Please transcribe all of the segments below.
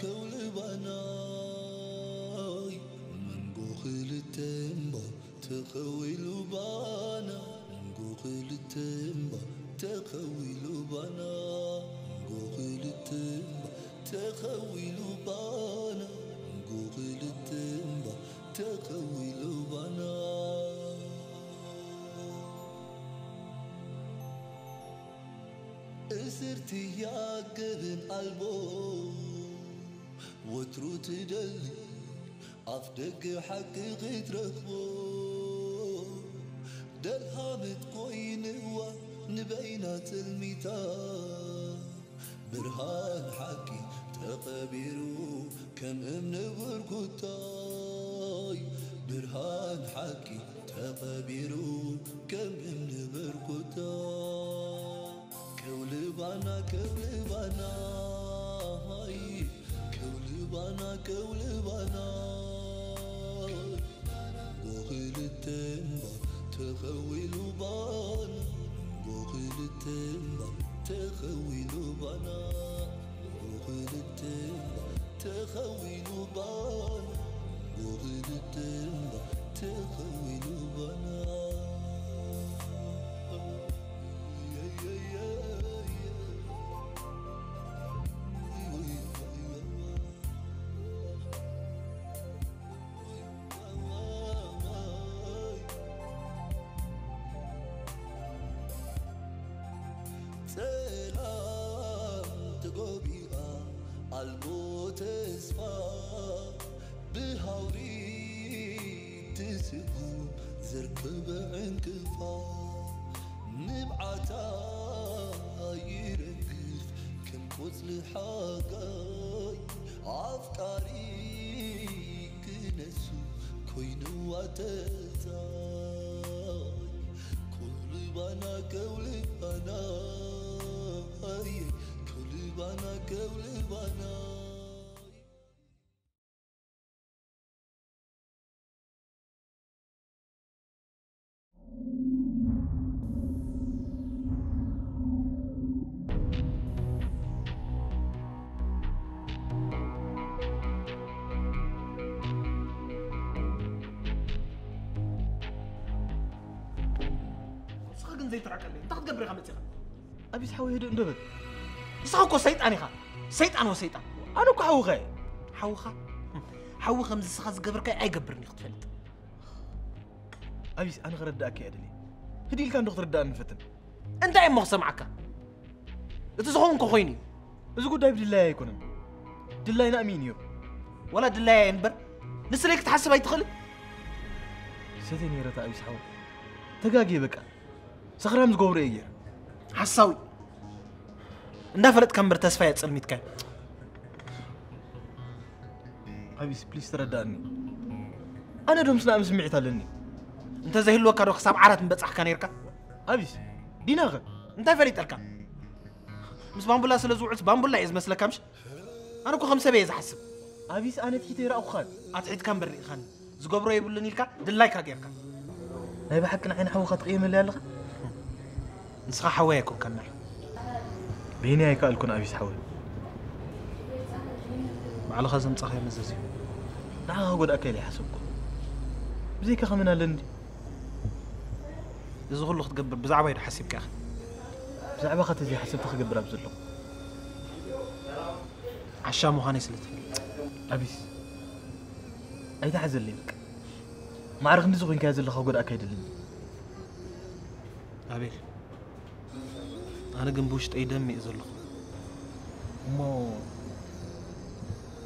ከውሊ ባናይ መንጎ ክልተ እምባ ተኸዊሉ ባና መንጎ ክልተ እምባ ተኸዊሉ ባና መንጎ ክልተ እምባ ተኸዊሉ ባና መንጎ ክልተ እምባ ተኸዊሉ ባና እስርቲ ያገብን ኣልቦ ወትሩ ትደሊ ኣፍ ደገ ሓቂ ክትረኽቦ ደልሃመት ኮይንዋ ንበይና ጽልሚታ ብርሃን ሓቂ ተቐቢሩ ከም እምኒ ብርኩታይ ብርሃን ሓቂ ተቐቢሩ ከም እምኒ ብርኩታይ ከውልባና ከውልባና ከውልባና ከውልባና ጎኽልተ እምባ ተኸዊሉ ባና ጎኽልተ እምባ ተኸዊሉ ባና ጎኽልተ እምባ ተኸዊሉ ባና ጎኽልተ እምባ ተኸዊሉ ባና ጸላም ተጎቢኣ ኣልቦ ተስፋ ብሃውሪ ትስጉም ዘርከበ ዕንቅፋ ንብዓታ ይረግፍ ከም ቆጽሊ ሓጋይ ኣፍቃሪ ክነሱ ኮይንዋ ተጻይ ከውልባና ከውልባና ኣየ ከውልባና ከውልባና ንስኻ ግን ዘይትራቀለይ እንታይ ክትገብር ኢኻ መጺኻ ኣቢስ ሓወይ ህድእ እንዶ በል ንስኻ እኮ ሰይጣን ኢኻ ሰይጣን ወ ሰይጣን ኣነ እኮ ሓውኻ እየ ሓውኻ ሓዊ ከምዚ ንስኻ ዝገበርካዮ ኣይገብርን እዩ ክትፈልጥ ኣቢስ ኣነ ክረዳእካ እየ ደልየ ህድእ ኢልካ እንዶ ክትርዳእኒ ንፈትን እንታይ እሞ ክሰምዓካ እቲ ዝኸውን እኮ ኮይኑ እዩ እዚ ጉዳይ ብድላይ ኣይኮነን ድላይና ኣሚን እዩ ወላ ድላይ እየ እምበር ንስለይ ክትሓስብ ኣይትኽእልን ሰተይ ነይረ ኣቢስ ሓወይ ተጋግየ በቃ ሰኽራም ዝገብሮ እየ ገይረ ሓሳዊ እንዳፈለጥካ እምበር ተስፋ የጸልሚትካ ኣቢስ ፕሊስ ተረዳእኒ ኣነ ዶ ምስ ናእም ስምዒት ኣለኒ እንተ ዘይህልወካ ዶ ክሳብ ዓራት ምበጻሕካ ነይርካ ኣቢስ ዲናኸ እንታይ ፈሊጠልካ ምስ ባምቡላ ስለ ዝውዕልስ ባምቡላ እየ ዝመስለካ ምሽ ኣነ እኮ ከም ሰብ እየ ዝሓስብ ኣቢስ ኣነ ትሒተ ይረኣኹኻን ኣትሒትካ እምበር ርኢኻኒ ዝገብሮ የብሉን ኢልካ ድላይካ ጌርካ ናይ ብሓቂ ንዓይ ንሓውኻ ትቕየመለይ ኣለኻ ንስኻ ሓወይ ኣይኮንካን ንዓይ በይነይ ኣይከኣልኩን ኣቢስ ሓወይ ባዕልኻ ዘምጻኻዮ መዘዝ እዩ ንዓኻ ክጎድኣካ ኢለ ይሓሰብኩ ብዘይካ ከመን ኣለኒ እዚ ኩሉ ክትገብር ብዛዕባ ኢዶ ሓሲብካ ኢኻ ብዛዕባኻ ተዘይሓሰብቲ ክገብር ኣብ ዘለኹ ዓሻ ምዃነይ ስለ ትፈልጥ ኣቢስ ኣይትሓዘለይ በቃ ማዕረ ክንዲ ዝኾንካዮ ዘለኻ ጎድኣካ ኣይደልን ኣቤል ኣነ ግን ብውሽጠይ ደም እየ ዘለኹ እሞ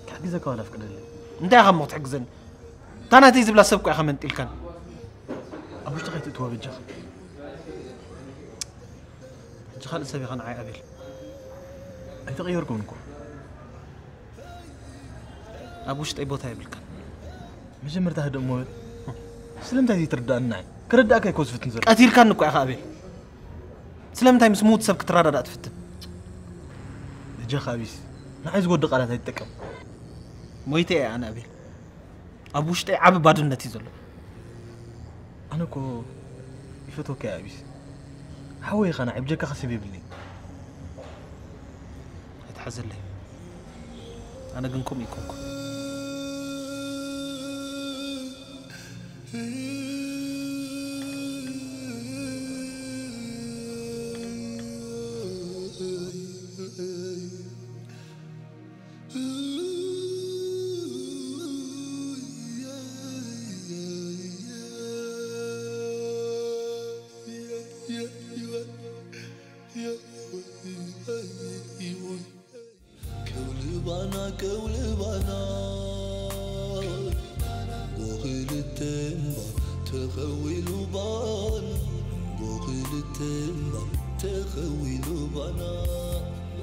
ክሕግዘካ ዋላ ፍቅደለይ እንታይ ኢኻ እሞ ክትሕግዘኒ እታ ናተይ ዝብላ ሰብ እኮ ኢኻ መንጢልካን ኣብ ውሽጢ ከይትእትዋ በጃኻ ሕጂ ካልእ ሰብ ኢኻ ንዓይ ኣቤል ኣይተቐየርኩን እኮ ኣብ ውሽጠይ ቦታ የብልካን መጀመርታ ህድእ እሞ በል ስለምንታይ ዘይትርዳእኒ ንዓይ ክርዳእካ ኣይኮ ዝፍትን ዘሎ ቀቲልካኒ እኮ ኢኻ ኣቤል ስለምንታይ ምስ ምዉት ሰብ ክትረዳዳእ ትፍትን በጃኻ ኣቢስ ንዓይ ዝጎድእ ቃላት ኣይትጠቀም ሞይተ እየ ኣነ ኣቤል ኣብ ውሽጠይ ዓቢ ባዶነት እዩ ዘሎ ኣነ እኮ ይፈትወካ እየ ኣቢስ ሓወይ ኢኻ ንዓይ ብጀካኻ ሰብ የብለይ ኣይትሓዘለይ ኣነ ግን ከምኡ ኣይኮንኩን። ከውልባና ከውልባና ጎኽልተ እምባ ተኸዊሉ ባና ጎኽልተ እምባ ተኸዊሉ ባና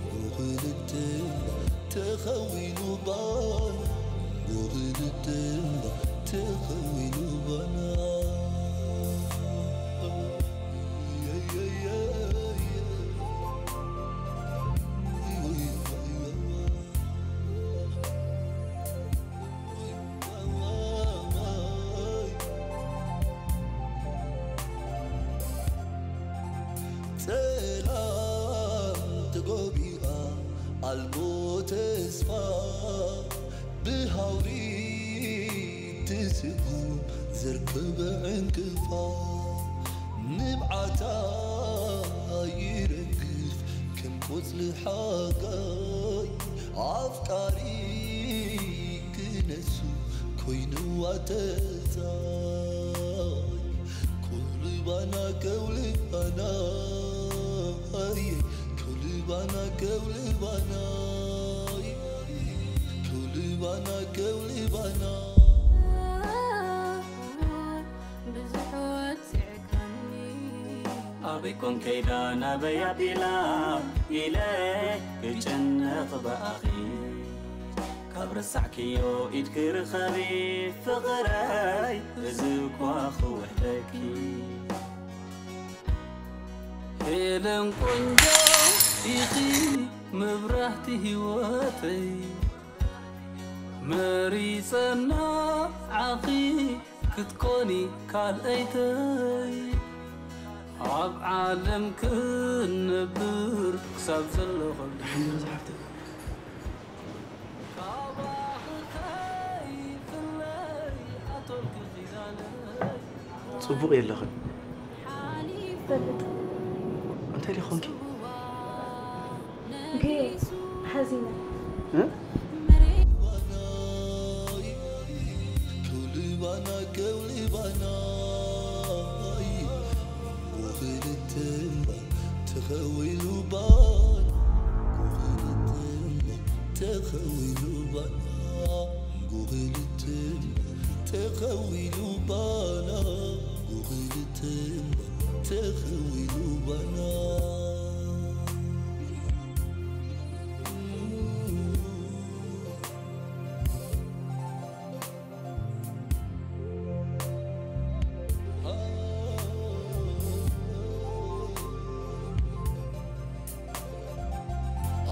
ጎኽልተ እምባ ተኸዊሉ ባና ጎኽልተ እምባ ተኸዊሉ ባና። ጸላም ተጎቢኣ ኣልቦ ተስፋ ብሃውሪ ትስጉም ዘርከበ ዕንቅፋ ንብዓታ ይረግፍ ከም ቆጽሊ ሓጋይ ኣፍቃሪ ክነሱ ኮይንዋ ተጻይ ከውልባና ከውልባና ከውልባና ከውልባና ከውልባና ከውልባና ብዙሕ ወጽዕካኒ ኣበይ ኮን ከይዳ ናበይ ኣቢላ ኢለ ክጨነቕ ብኣኺ ካብ ረሳዕክዮ ኢድ ክርኸቢ ፍቕረይ እዚ እኳ ክውሕደኪ ሄለን ቆንጆ ኢኺ መብራህቲ ህይወተይ መሪጸና ዓኺ ክትኮኒ ካልኣይተይ ኣብ ዓለም ክንነብር ክሳብ ዘለኹ ደሓን ዶ ዝሓፍተይ ካባኺ ከይፍለይ ኣቶልኪ ኺዳነይ ጽቡቕ የለኽን። ይፈልጥ። እንታይ ዲኾንኪ? ገ ሓዚነ። እ? ከውልባና ከውልባና ጎኽልተ እምባ ተኸዊሉ ባና ጎኽልተ እምባ ተኸዊሉ ባና ጎኽልተ እምባ ተኸዊሉ ባና ጎኽልተ እምባ ተኸዊሉ ባና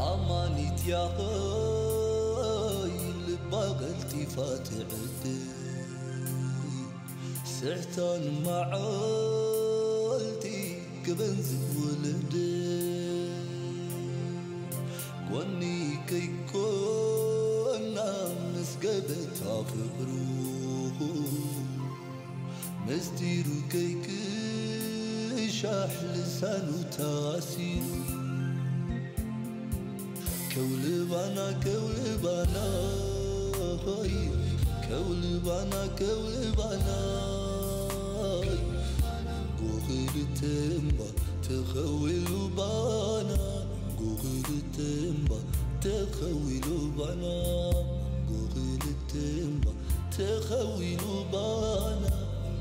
ኣማኒት ያኸይ ልባ ቀልጢፋ ትዕድል ስሕታን መዓልቲ ክበን ዝወለደ ጎኒ ከይኮና ምስ ገበታ ፍቕሩ ምስጢሩ ከይቅሻሕ ልሳኑ ታሲሩ ከውልባና ከውልባና ሆይ ከውልባና ከውልባና ጎኽልተ እምባ ተኸዊሉ ባና ጎኽልተ እምባ ተኸዊሉ ባና ጎኽልተ እምባ ተኸዊሉ ባና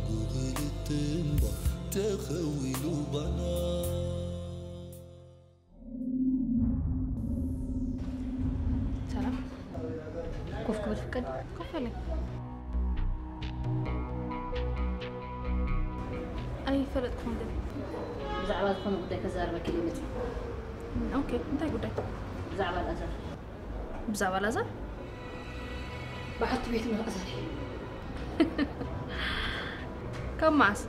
ጎኽልተ እምባ ተኸዊሉ ባና ሰላም ኮፍ ክብል ፍቀድ ኮፍ በለይ ኣይፈለጥኩም ግን ብዛዕባ ዝኾነ ጉዳይ ከዛረበኪ ኢለ መፅእ ኦኬ እንታይ ጉዳይ ብዛዕባ ኣልኣዛር ብዛዕባ ኣልኣዛር በዓልቲ ቤት ኣልኣዛር ካብ መዓስ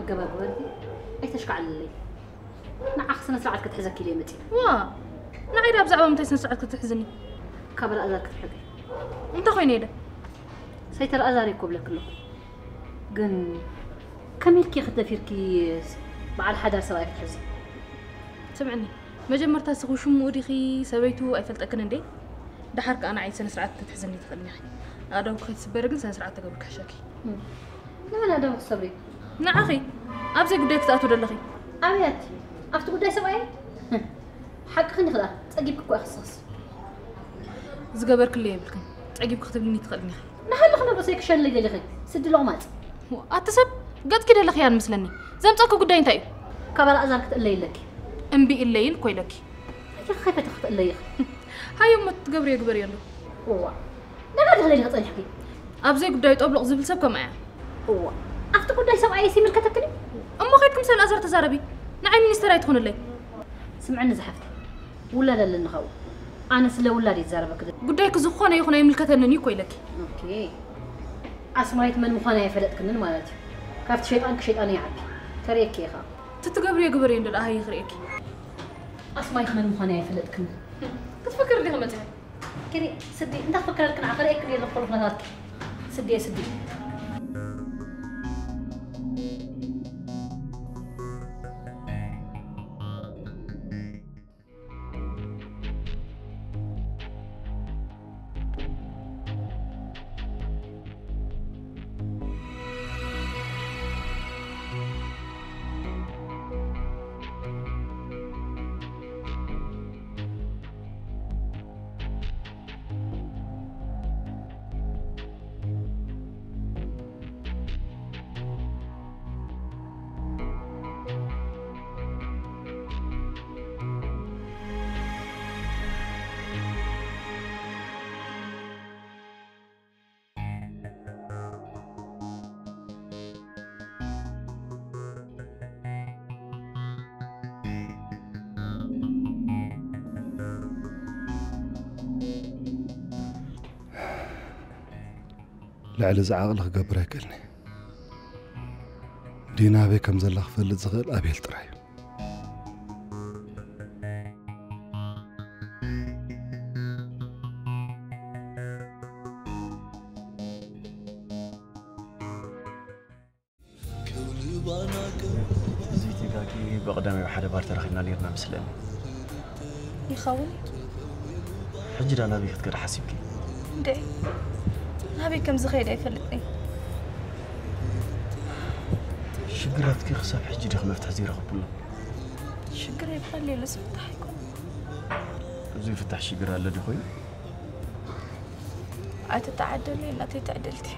ኣገባብ ወርዲ ኣይተሽካዕልለይ ንዓኺ ስነ ስርዓት ክትሕዘኪ ኢለ መፂ ዋ ንዓይ ዳ ብዛዕባ ምንታይ ስነ ስርዓት ክትሕዝኒ ካብ ኣልኣዛር ክትርሕቂ። እንታይ ኮይነ ኢለ? ሰይቲ ኣልኣዛር እኮ ብለኪ ኣለኹ። ግን ከመይ ኢልኪ ክትደፊርኪ በዓል ሓዳር ሰብኣይ ክትሕዚ? ስምዕኒ፣ መጀመርታ እስኺ ሽሙ ዲኺ ሰበይቱ ኣይፈልጠክን እንዴ? ደሓር ከኣ ንዓይ ስነ ስርዓት ክትሕዝኒ ትኽእልኒ ኢኺ። ኣእዳውኪ ከይትስበሪ ግን ስነ ስርዓት ተገብሪ ክሕሸኪ። እም። ንመን ኣእዳውኪ ትሰብሪ? ንዓኺ። ኣብ ዘይጉዳይ ክትኣትዊ ደለኺ። ኣበይ ኣቲ? ኣብቲ ጉዳይ ሰብኣይ? ሓቅኺ እንዲኺ ደኣ፣ ጸጊብኪ እኮ ኢኺ ንስኽስ። ዝገበርክለይ የብልክን። ጸጊብኪ ክትብልኒ ትኽእልኒ ኢኺ። ንሃለኺ ናብ ርእሰይ ክሸንለይ ደሊኺ፣ ስዲ ሎቕማጽ። ኣቲ ሰብ፣ ገጽኪ ደለኽያን ምስለኒ። ዘምጸኪ ጉዳይ እንታይ እዩ? ካብ ኣልኣዛር ክትእለይ ኣለኪ። እምቢ እለይን እኮ ኢለኪ። ኣቲ ከይፈተኺ ክትእለይ ኢኺ። ሃየ እሞ ትገብርዮ ግበርዮ ኣሎ። እዋ፣ ነጋ ደኽለይ ኢኺ ጸኒሕኪ። ኣብ ዘይጉዳዩ ጦብሎቕ ዝብል ሰብ ከምኣ እያ። እዋ፣ ኣብቲ ጉዳይ ሰብኣይስ ይምልከተክን እዩ? እሞ ከይድኪ ምስ ኣልኣዛር ተዛረቢ። ንዓይ ሚኒስተር ኣይትኹንለይ። ስምዕኒ ዝሓፍተይ፣ ውላድ ኣለኒ ካብኡ። ኣነ ስለ ውላድ እየ ዝዛረበኪ ዘለኹ። ጉዳይኪ ዝኾነ ይኹን ኣይምልከተንን እዩ እኮ ኢለኪ። ኦኬ። ኣስማይት መን ምዃና ኣይፈለጥክንን ማለት እዩ። ካብቲ ሸይጣንኪ ሸይጣን ይዓቢ። ከርእየኪ እየ ኸኣ። ትትገብርዮ ግበርዮ እንዶ ደኣ ሃየ ክርእየኪ። ኣስማይት መን ምዃና ኣይፈለጥክንን። ክትፍክሪ ዲኺ መጺኺ? ኪዲ ስዲ፣ እንታይ ክፍክረልኪ ንዓ፣ ከርእየኪ ድየ ዘለኹ ኩሉ ኩነታትኪ። ስዲ እየ ስዲ። ልዕሊ እዚ ዓቕሊ ክገብር ኣይክእልን እየ። ዲና ኣበይ ከም ዘላ ክፈልጥ ዝኽእል ኣቤል ጥራይ እዩ። እዚ ቲጋጊ ብቐዳማይ ሓደ ባር ተራኺብና ነይርና መስለኒ። ይኸውን። ሕጂ ዳ ናበይ ክትከዲ ሓሲብኪ? እንዴ፣ ናበይ ከም ዝኸይድ ኣይፈልጥን። ሽግራትኪ ክሳብ ሕጂ ዲኺ መፍትሒ ዘይረኸብክሉ? ሽግረይ ብቐሊሉ ዝፍታሕ ኣይኮነን። ዘይፍታሕ ሽግር ኣሎ ዲኺ? ኣይትተዓደሊ ናተይ ትዕድልቲ።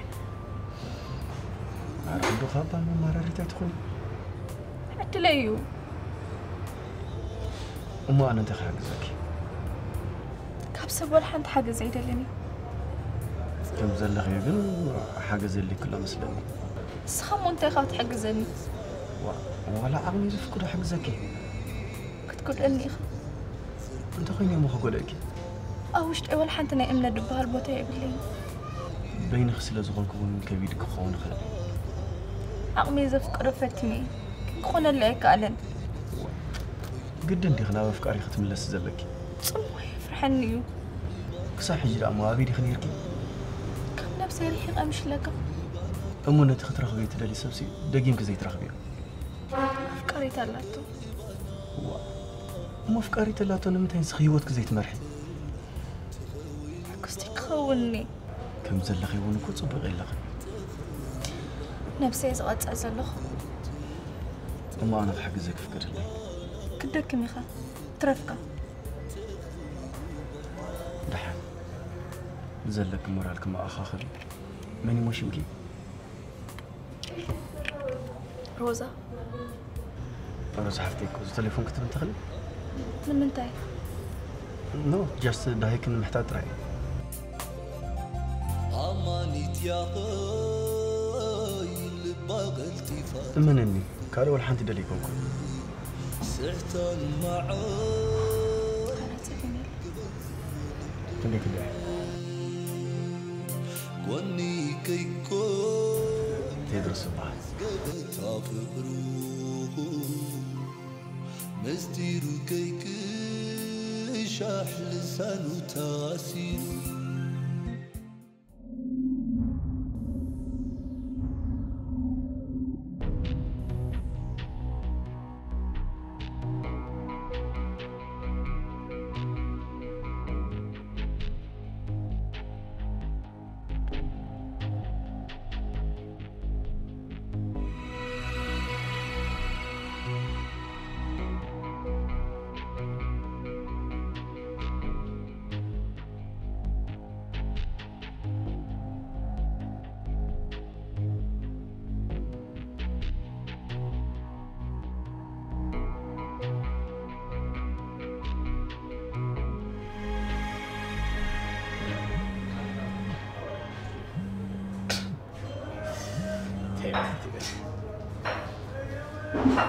ኣረ እንዶ ካባ መማረሪት ኣይትኾኒ። ዕድለይ እዩ። እሞ ኣነ እንታይ ክሓግዘኪ? ካብ ሰብ ወላ ሓንቲ ሓገዝ ኣይደልን እዩ። ከም ዘለኺ ግን ሓገዝ የድልየኪ ኣሎ መስለኒ። ንስኻ እሞ እንታይ ኢኻ ትሕግዘኒ? ዋ-፣ ዋላ ዓቕሚ ዝፍቅዶ ሓግዘኪ። ክትጎድእኒ ኢኻ። እንተኾይነ እሞ ክጎድእኪ? ኣብ ውሽጠይ ወላ ሓንቲ ናይ እምነት ዝበሃል ቦታ የብለይን። በይንኺ ስለ ዝኾንኩ እውን ከቢድኪ ክኸውን ይኽእል። ዓቕመይ ዘፍቅዶ ፈቲነ፣ ግን ክኾነለይ ኣይከኣለን። ግድን ዲኺ ናብ ኣፍቃሪኺ ክትምለሲ ዘለኪ? ጽምዋ የፍርሐኒ እዩ። ክሳብ ሕጂ ደኣ እሞ ኣበይ ዲኺ ነይርኪ? ካብ ነብሰይ ርሒቐ ምሽለካ። እሞ ነቲ ክትረኽብዮ ትደልዪ ሰብሲ ደጊምኪ ዘይትረኽብዮ? ኣፍቃሪት ኣላቶ። ዋ፣ እሞ ኣፍቃሪት ኣላቶ ንምንታይ ንስኺ ህይወትኪ ዘይትመርሒ? ሕጉስቲ ክኸውን እየ። ከም ዘለኺ እውን እኮ ጽቡቕ የለኽን። ነብሰይ ዝቐጽዕ ዘለኹ። እሞ ኣነ ክሕግዘኪ ፍቀድለይ። ክትደክም ኢኻ። ትረፍካ። ደሓን። ብዘለኪ ሞራል ክመኣኻኸል እዩ። መን እሞ ሽምኪ? ሮዛ። ሮዛ ሓፍተይ እኮ፣ እዚ ቴሌፎን ክትብል ትኽእሊ? ንምንታይ? ኖ፣ ጀስት ዳሂክን ምሕታት ጥራይ። ኣማኒት ያኸይ ልባ ቀልጢፋ እመነኒ፣ ካልእ ወላ ሓንቲ ደልየ ኣይኮንኩን። ስሕታን መዓር ክንደይ ክንደይ? ጎኒ ከይኮ ቴድሮስ ይበሃል። ገበታ ፍቅሩ ምስጢሩ ከይክሽ ሻሕ ልሳኑ ተዋሲኑ።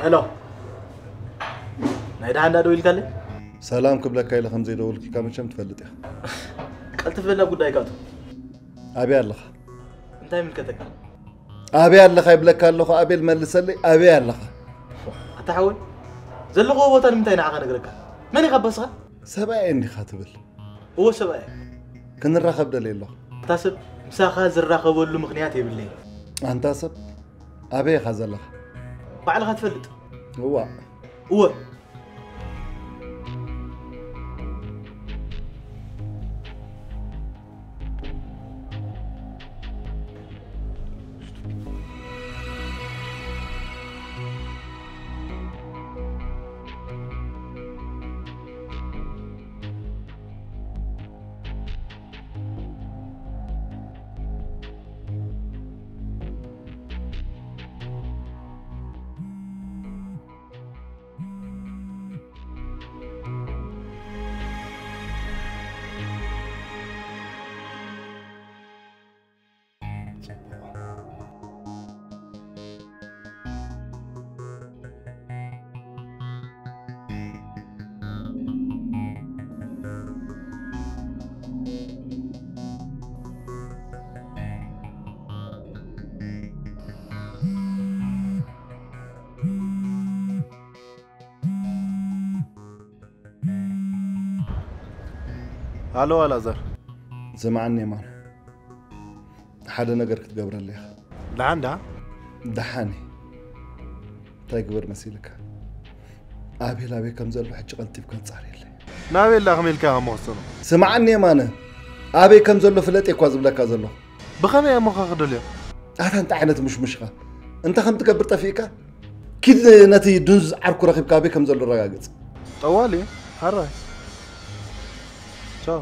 ሄሎ፣ ናይ ደሓን ዳ ደው ኢልካለይ? ሰላም ክብለካ ኢለ ከም ዘይደወልኩካ መቸም ትፈልጥ ኢኻ። ቀልጥፍ በላ ጉዳይ ካቱ። ኣበይ ኣለኻ? እንታይ ይምልከተካ? ኣበይ ኣለኻ ይብለካ ኣለኹ ኣቤል፣ መልሰለይ። ኣበይ ኣለኻ? ኣታ ሓወይ፣ ዘለኹዎ ቦታ ንምንታይ ንዓኻ ነግረካ? መን ኢኻ ኣባስኻ? ሰብኣይ እንዲኻ ትብል? እዎ ሰብኣይ። ክንራኸብ ደልየ ኣለኹ። እታ ሰብ ምሳኻ ዝራኸበሉ ምኽንያት የብለይን። ኣንታ ሰብ ኣበይ ኢኻ ዘለኻ? ባዕልኻ ትፈልጥ። እዋእ። እወ። ሃሎ ኣላዛር። ስምዓኒ የማነ፣ ሓደ ነገር ክትገብረለይ ኢኻ። ደሓን ደኣ? ደሓን እየ። እንታይ ግበር መሲልካ? ኣቤል ኣበይ ከም ዘሎ ሕጂ ቀልጢፍካ ኣጻርየለይ። ንኣቤል ደኣ ከመይ ኢልካ ኢኻ እሞ ክትሰኖ? ስምዓኒ የማነ፣ ኣበይ ከም ዘሎ ፍለጥ እየ እኳ ዝብለካ ዘለኹ። ብኸመይ እየ እሞ ከኽደልዮ? ኣታ እንታይ ዓይነት ምሽሙሽኻ? እንታይ ከም ትገብር ጠፊእካ? ኪድ ነቲ ድንዙዝ ዓርኩ ረኺብካ ኣበይ ከም ዘሎ ረጋግጽ። ጠዋሊ፣ ሓራይ። ቻው።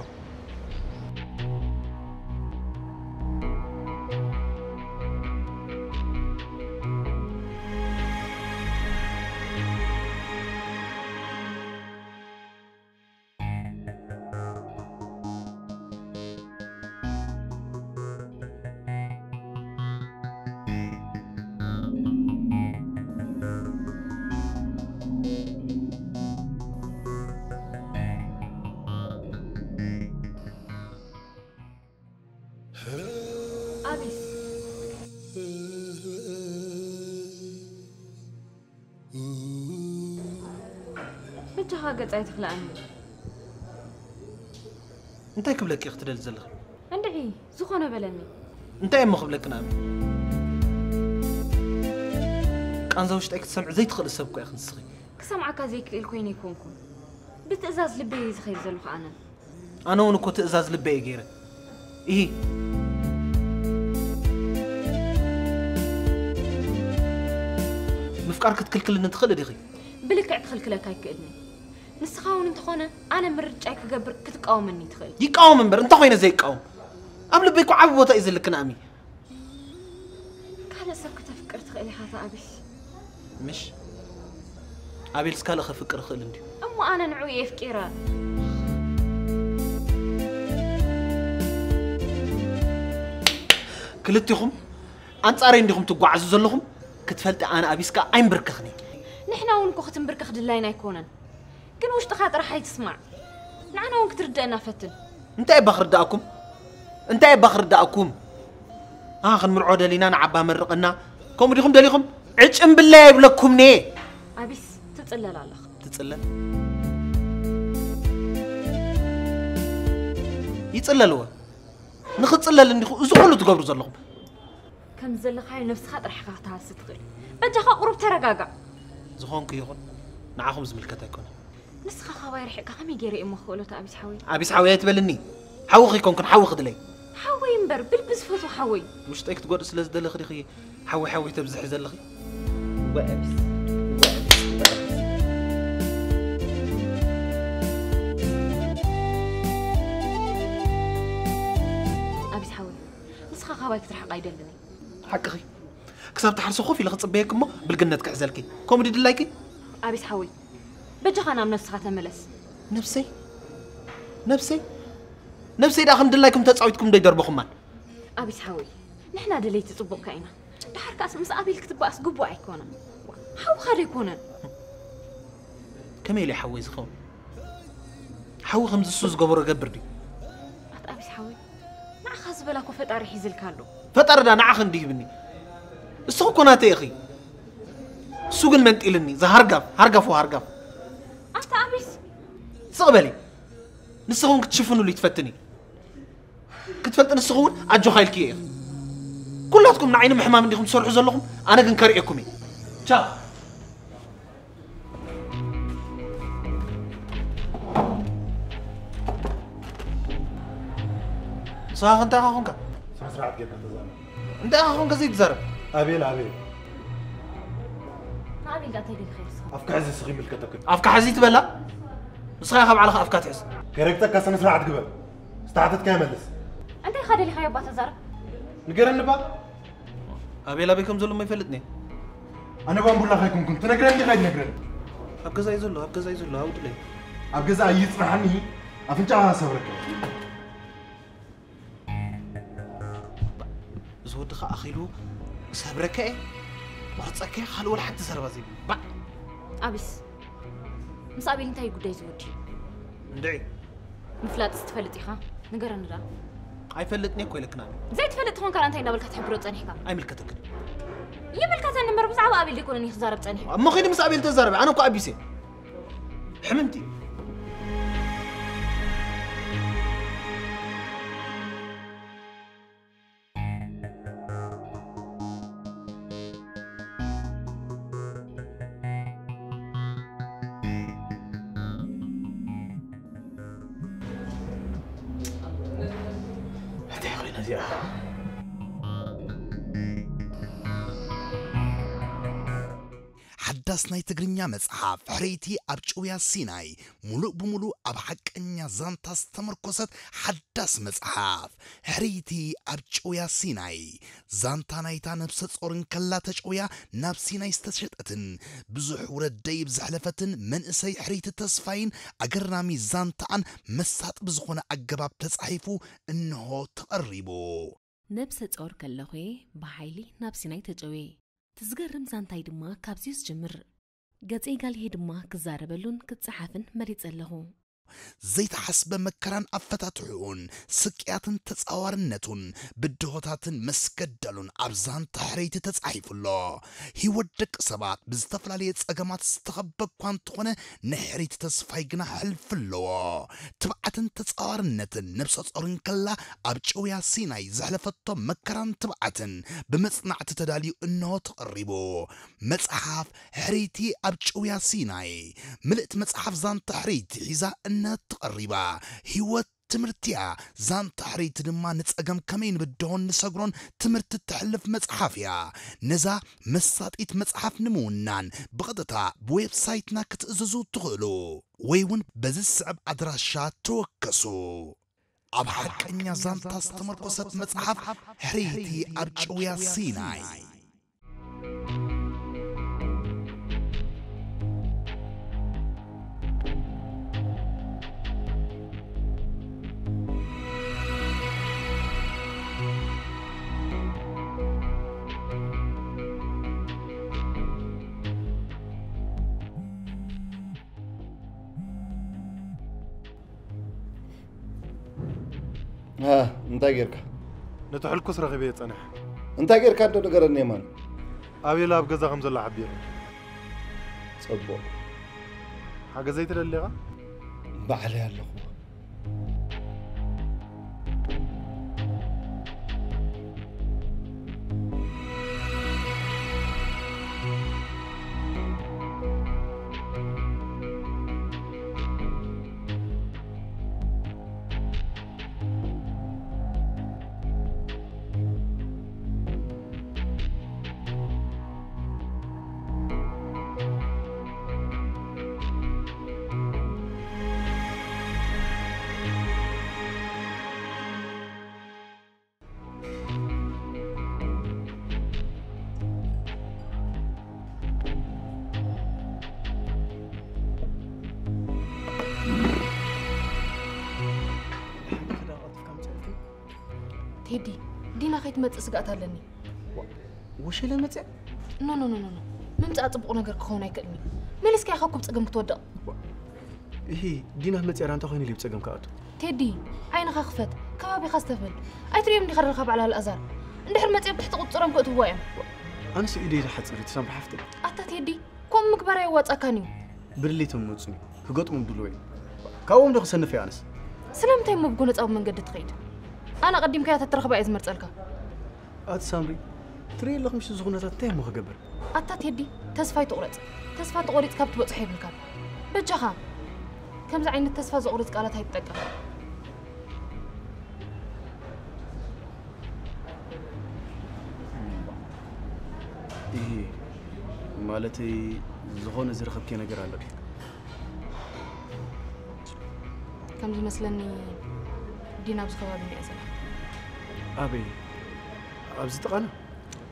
ኣቢስ በጃኻ ገጻይ ትኽልኣኒ። እንታይ ክብለኪ ክትደሊ ዘለኺ? እንድዒ ዝኾነ በለኒ። እንታይ እሞ ክብለኪ ንኣሚ? ቃንዛ ውሽጠይ ክትሰምዒ ዘይትኽእሊ ሰብ እኮ ኢኺ ንስኺ። ክሰምዓካ ዘይክእል ኮይነ ኣይኮንኩን። ብትእዛዝ ልበይ እየ ዝኸይድ ዘለኹ ኣነ። ኣነ እውን እኮ ትእዛዝ ልበይ እየ ገይረ። ኢሂ። ምፍቃር ክትክልክልኒ ትኽእሊ ዲኺ? ብልክዕ ክኽልክለካ ኣይክእልን እየ። ንስኻ እውን እንተኾነ ኣነ ምርጫይ ክገብር ክትቃወመኒ ትኽእል። ይቃወም እምበር እንታይ ኮይነ ዘይቃወም? ኣብ ልበይ እኮ ዓቢ ቦታ እዩ ዘለክን ኣሚ። ካልእ ሰብ ክተፍቅር ትኽእል ኢኻ ኣታ ኣቢስ። ምሽ ኣቤልስ ካልእ ከፍቅር ይኽእል እንድዩ። እሞ ኣነ ንዕኡ እየ ኣፍቂረ። ክልቲኹም ኣንጻረይ እንዲኹም ትጓዓዙ ዘለኹም ክትፈልጢ ኣነ ኣቢስካ ኣይንብርከኽን እየ። ንሕና እውን እኮ ክትንብርከኽ ድላይና ኣይኮነን። ግን ውሽጥኻ ጥራሕ ኣይትስማዕ። ንዓና እውን ክትርደአና ፈትን። እንታይ እባ ክርዳእኩም? እንታይ እባ ክርዳእኩም? ኣሃ ክንምርዖ ደሊና ንዓባ መርቐና። ከምኡ ዲኹም ደሊኹም? ዕጭምብለይ ኣይብለኩምን'የ። ኣቢስ ትጽለል ኣለኻ። ትጽለል? ይጽለልወ። ንኽጽለል እንዲኹ እዚ ኩሉ ትገብሩ ዘለኹም። ከም ዘለኻዮ ነብስኻ ጥራሕ ኢኻ ክትሃሲ ትኽእል። በጃኻ ቁሩብ ተረጋጋዕ። ዝኾንኩ ይኹን፣ ንዓኹም ዝምልከት ኣይኮነን። ንስኻ ካባይ ርሒቕካ ከመይ ገይረ እየ እሞ ክኽእሎ እቲ ኣቢስ ሓወይ? ኣቢስ ሓወይ ኣይትበልኒ። ሓውኺ ኣይኮንኩን፣ ሓውኺ ድለይ። ሓወይ እምበር ብልቢ ዝፈትዎ ሓወይ። ውሽጠይ ክትጎድእ ስለ ዝደለኺ ዲኺ ሓወይ ሓወይ ተብዝሒ ዘለኺ? ወኣቢስ፣ ወኣቢስ፣ ወኣቢስ። ኣቢስ ሓወይ፣ ንስኻ ካባይ ክትርሕቕ ኣይደልን እየ። ሓቅኺ። ክሳብ ትሓርሲ ኮፍ ኢለ ክጽበየኪ እሞ ብልግነት ክሕዘልኪ። ከምኡ ድዩ ድላይኪ? ኣቢስ ሓወይ፣ በጃኻ ናብ ነብስኻ ተመለስ። ነብሰይ? ነብሰይ? ነብሰይ ደኣ ከም ድላይኩም ተጻዊትኩም ዶ ይደርበኹማን? ኣቢስ ሓወይ፣ ንሕና ደለይቲ ጽቡቕካ ኢና። ደሓር ከኣስ ምስ ኣቤል ክትበኣስ ግቡእ ኣይኮነን። ሓውኻ ዶ ኣይኮነን? ከመይ ኢሉ ሓወይ ዝኸውን? ሓዊ ከምዚ እሱ ዝገበሮ ገብር ድዩ? ኣታ ኣቢስ ሓወይ፣ ንዓኻ ዝበላ እኮ ፈጣሪ ሒዝልካ ኣሎ። ፈጣሪ ዳ ንዓኺ እንዲ ሂብኒ? እስኺ እኮ ናተይ ኢኺ። እሱ ግን መንጢልኒ፣ እዛ ሃርጋፍ፣ ሃርጋፍ ሃርጋፍ። ኣታ ኣቢስ። ስቕ በሊ። ንስኺ እውን ክትሽፍንሉ ይትፈትኒ። ክትፈልጢ ንስኺ እውን ኣጆኻ ኢልክዮ ኢኺ። ኩላትኩም ንዓይ ንምሕማም እንዲኹም ትሰርሑ ዘለኹም፣ ኣነ ግን ከርእየኩም እየ። ቻው። ንስኻ ከ እንታይ ኢኻ ኮንካ? ስነ ስርዓት ጌርካ ተዛረብ። እንታይ ኢኻ ኮንካ ዘይትዛረብ? ኣቤል፣ ኣቤል። ንኣቤል ዳ እንታይ ደሊኻ ንስኻ? ኣፍካ ሕዚ እስኺ ይምልከተክን። ኣፍካ ሕዚ ትበላ? ንስኻ ኢኻ ባዕልኻ ኣፍካ ትሕዝ። ከይረግጸካ ስነ ስርዓት ግበር። ዝተሓተትካዮ መልስ። እንታይ ኢኻ ደሊኻዮ እባ ተዛረብ። ንገረኒ እባ። ኣቤል ኣበይ ከም ዘሎ እሞ ይፈልጥኒ። ኣነ ባምቡላ ካይኩንኩን ትነግረኒ ዲኻ ኣይትነግረኒ? ኣብ ገዛ እዩ ዘሎ፣ ኣብ ገዛ እዩ ዘሎ፣ ኣብኡ ድለይ። ኣብ ገዛ ኣይጽናሓኒ፣ ኣፍንጫኻ ሰብረካ። እዚ ወዲ ኸኣ ኣኺሉ ሰብረካ እየ፣ ቆርጸካ እየ፣ ካልእ ወላ ሓንቲ ዘረባ ዘይብሉ። ባዕ! ኣቢስ፣ ምስ ኣቤል እንታይ እዩ ጉዳይ እዚ ወዲ? እንድዒ። ምፍላጥስ ትፈልጥ ኢኻ? ንገረኒ ደኣ። ኣይፈልጥን እየ እኮ ኢለክን ኣነ። ዘይትፈልጥ ተኾንካ ደኣ እንታይ እንዳበልካ ትሕብሮ ጸኒሕካ? ኣይምልከተክን። ይምልከተኒ እምበር ብዛዕባ ኣቤል ደይኮነን እየ ክዛረብ ጸኒሐ። እሞ ኸይዲ ምስ ኣቤል ተዛረቢ፣ ኣነ እኮ ኣቢስ እየ። ሕምምቲ። እንታይ ኮይና እዚኣ? ሓዳስ ናይ ትግርኛ መጽሓፍ ሕርይቲ ኣብ ጭውያ ሲናይ፣ ሙሉእ ብሙሉእ ኣብ ሓቀኛ ዛንታ ዝተመርኮሰት ሓዳስ መጽሓፍ። ሕርይቲ ኣብ ጭውያ ሲናይ፣ ዛንታ ናይታ ነብሰ ጾር እንከላ ተጨውያ ናብ ሲናይ ዝተሸጠትን ብዙሕ ውረድ ደይብ ዘሕለፈትን መንእሰይ ሕርይቲ ተስፋይን ኣገራሚ ዛንታኣን መሳጢ ብዝኾነ ኣገባብ ተጻሒፉ እንሆ ተቐሪቡ። ነብሰ ጾር ከለኹ'የ ብሓይሊ ናብ ሲናይ ተጨውየ። እቲ ዝገርም ዛንታይ ድማ ካብዚ'ዩ ዝጅምር። ገጸይ ጋልሄ ድማ ክዛረበሉን ክጸሓፍን መሪጸ ኣለኹ። ዘይተሓስበ መከራን ኣፈታትሕኡን፣ ስቅያትን ተጻዋርነቱን፣ ብድሆታትን መስገደሉን ኣብ ዛንታ ሕርይቲ ተጻሒፉ ኣሎ። ህይወት ደቂ ሰባት ብዝተፈላለየ ጸገማት ዝተኸበ እኳ እንተኾነ፣ ናይ ሕርይቲ ተስፋይ ግና ሕልፊ ኣለዎ። ትብዓትን ተጻዋርነትን ነብሰ ጾር እንከላ ኣብ ጭውያ ሲናይ ዘሕለፈቶ መከራን ትብዓትን ብመጽናዕቲ ተዳልዩ እንሆ ተቐሪቡ። መጽሓፍ ሕርይቲ ኣብ ጭውያ ሲናይ። ምልእቲ መጽሓፍ ዛንታ ሕርይቲ ሒዛ እንሆ ተቐሪባ። ህይወት ትምህርቲ እያ። ዛንታ ሕርይቲ ድማ ንጸገም ከመይ ንብድሆን ንሰግሮን ትምህርቲ እተሕልፍ መጽሓፍ እያ። ነዛ መሳጢት መጽሓፍ ንምውናን ብቐጥታ ብዌብሳይትና ክትእዝዙ ትኽእሉ ወይ እውን በዚ ዝስዕብ ኣድራሻ ተወከሱ። ኣብ ሓቀኛ ዛንታ ዝተመርኮሰት መጽሓፍ ሕርይቲ ኣብ ጭውያ ሲናይ። እ፣ እንታይ ጌርካ? ነቲ ሕልኩስ ረኺበዮ ጸኒሐ። እንታይ ጌርካ እንዶ ንገረኒ የማን። ኣቤላ ኣብ ገዛ ከም ዘሎ ሓቢሩ። ጽቡቕ። ሓገዘይ ትደሊ ኢኻ? ባዕለይ ኣለኹ። ቴዲ፣ ዲና ከይትመጽእ ስግኣት ኣለኒ። ወሸለ መጽያ? ኖ ኖ ኖ ኖ ኖ። ምምጻእ ጽቡቕ ነገር ክኸውን ኣይክእልኒ። መሊስካ ኢኻ እኮ ብጸገም ክትወድቕ። እሂ፣ ዲና መጽያ ዳንታ ኮይኑ ኢሉ ብጸገም ክኣቱ። ቴዲ፣ ዓይንኻ ክፈት፣ ከባቢኻ ዝተፈል። ኣይትሪኦም ዲኻ ደለኻ በዓል ኣልኣዛር? እንድሕር መጽዮም ትሕቲ ቁጽሮም ከእትውዋ እዮም። ኣነስ ኢደይ ዝሓጽር እዩ ተሳምሪ ሓፍተይ። ኣታ ቴዲ፣ ከምኡ ምግባር ኣየዋጻካን እዩ። ብድሌቶም መጹኒ፣ ክገጥሞም ድሉው እየ። ካብኦም ዶ ክሰንፍ እየ ኣነስ? ስለምንታይ እሞ ብጎነጻዊ መንገዲ ትኸይድ? ኣነ ቀዲምካያ ተትረኽባ እየ ዝመርጸልካ። ኣቲ ሳምሪ፣ ትርኢ ኣለኹ ምሽ እዚ ኩነታት እንታይ እሞ ክገብር? ኣታ ቴዲ፣ ተስፋ ኣይትቑረጽ። ተስፋ ተቖሪጽካ ብትበጽሖ የብልካን። በጃኻ፣ ከምዚ ዓይነት ተስፋ ዘቑርጽ ቃላት ኣይትጠቀም። ይሄ ማለተይ ዝኾነ ዝረኸብኪ ነገር ኣሎ ድዩ? ከም ዝመስለኒ ዲና ኣብዚ ከባቢ እያ ዘላ። ኣበይ? ኣብዚ ጥቓና?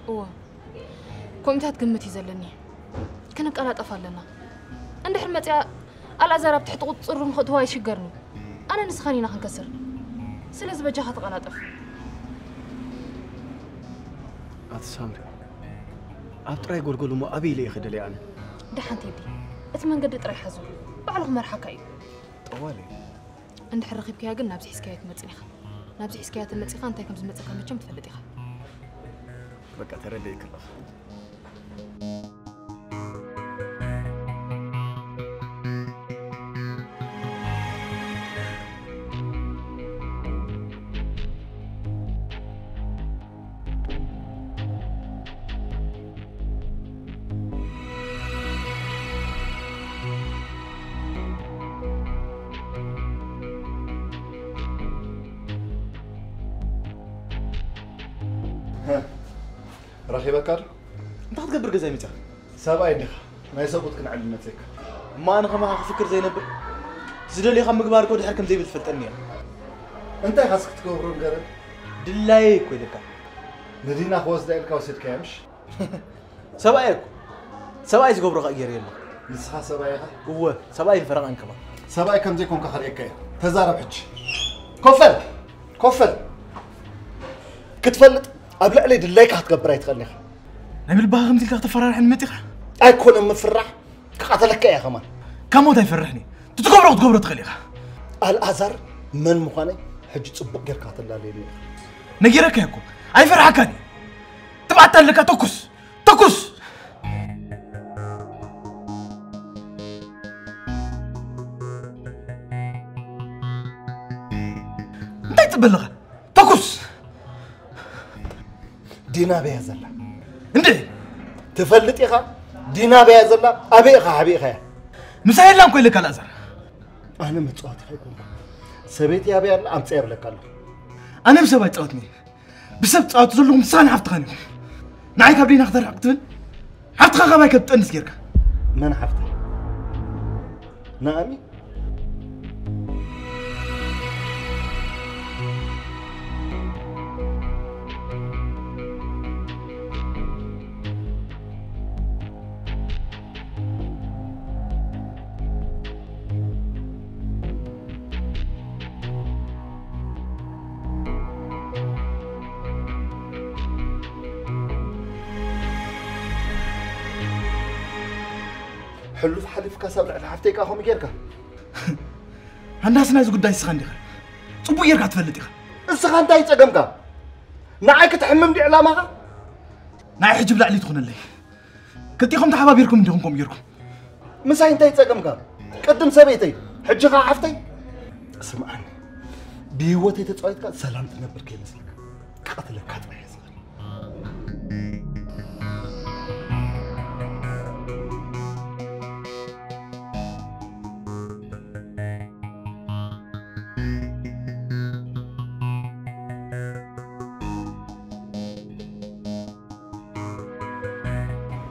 እወ። ኮሚታት ግምት እዩ ዘለኒ። ክንቀላጠፍ ኣለና። እንድሕር መፅያ ኣልኣዛር ኣብ ትሕቲ ቁፅፅሩ ንኽእትዋ ይሽገርኒ። ኣነ ንስኻን ኢና ክንከስር። ስለዚ በጃኻ ተቐላጠፍ። ኣቲ ሳምሪ፣ ኣብ ጥራይ ጎልጎል እሞ ኣበይ ኢለ እየ ክደልያ ኣነ? ደሓን ቴዲ፣ እቲ መንገዲ ጥራይ ሓዞ። ባዕሉ ክመርሓካ እዩ። ጠዋለ። እንድሕር ረኺብካያ ግን ናብዚ ሒዝካያ ትመጽእ ኢኻ። ናብዚ ሒዝካያ ተመጺኻ እንታይ ከም ዝመጸካ መቸም ትፈልጥ ኢኻ። በቃ ተረዲእክ ኣለኹ። ረኺበካ ዶ? እንታይ ክትገብር ገዛይ መፂኻ? ሰብኣይ ዲኻ? ናይ ሰብኡት ክንዕል መፂእካ። እሞ ኣነ ከማኻ ክፍክር ዘይነብር? ዝደልዮ ካብ ምግባር እኮ ድሕር ከም ዘይብል ትፈልጠኒ እያ። እንታይ ኢኻስ ክትገብሮ ንገረኒ? ድላየይ እኮ ኢለካ። ንዲና ክወስዳ ኢልካ ወሲድካያ ምሽ? ሰብኣይ እኮ። ሰብኣይ ዝገብሮ ከኣ ገይረ የለ። ንስኻ ሰብኣይ ኢኻ? እወ፣ ሰብኣይ ፈረቓን ከማን። ሰብኣይ ከም ዘይኮንካ ከርእየካ እየ። ተዛረብ ሕጂ። ኮፈል! ኮፈል! ክትፈልጥ ኣብ ልዕለይ ድላይካ ክትገብር ኣይትኽእልን ኢኻ። ናይ ብልብኻ ከምዚ ኢልካ ክተፈራርሐኒ መጺኻ? ኣይኮነን ምፍራሕ፣ ክቐተለካ እየ ከማን። ካብ ሞት ኣይፈርሕን እየ። ትትገብሮ ክትገብሮ ትኽእል ኢኻ። ኣልኣዛር መን ምዃነይ ሕጂ ጽቡቕ ጌርካ ክትላለየኒ ኢኻ። ነጊረካ እየ እኮ። ኣይፈርሓካን እየ። ትብዓት ኣለካ፣ ተኩስ! ተኩስ! እንታይ ትጽበ ኣለኻ? ተኩስ! ዲና ኣበይ እያ ዘላ? እንዴ! ትፈልጥ ኢኻ? ዲና ኣበይ እያ ዘላ? ኣበይ ኢኻ ሓቢእኻያ? ምሳይ የላን እኮ ኢለካ ኣልኣዛር። ኣነ መጻወቲኻ ኣይኮንኩን። ሰበይቲ ኣበይ ኣላ? ኣምጽኣ ይብለካ ኣለኹ። ኣነ ብሰብ ኣይጻወትን እየ። ብሰብ ትጻወቱ ዘለኹም ንስኻን ሓፍትኻን ኢኹም። ንዓይ ካብ ዲና ክተርሕቕ ክትብል? ሓፍትኻ ካባይ ከትጠንስ ጌርካ። መን ሓፍተይ? ናኣሚ? ሕሉፍ ሓሊፍካ ሳብ ልዕሊ ሓፍተይ ከኣ ከምኡ ጌርካ። ሃንዳስ ናይዚ ጉዳይ ንስኻ እንዲኻ። ጽቡቕ ጌርካ ትፈልጥ ኢኻ። እስኻ እንታይ ጸገምካ? ንዓይ ክትሕምም ድዩ ዕላማኻ? ንዓይ ሕጂ ብላዕሊ ትኹነለይ። ክልቲኹም ተሓባቢርኩም እንዲኹም ከምኡ ጌርኩም። ምሳይ እንታይ ጸገምካ? ቅድም ሰበይተይ፣ ሕጂ ኸኣ ሓፍተይ? ስምዓኒ፣ ብህይወተይ ተጻዊትካ ሰላም ትነብር ከይመስለካ። ክቐትለካ ጥራይ እየ ዝኽእል።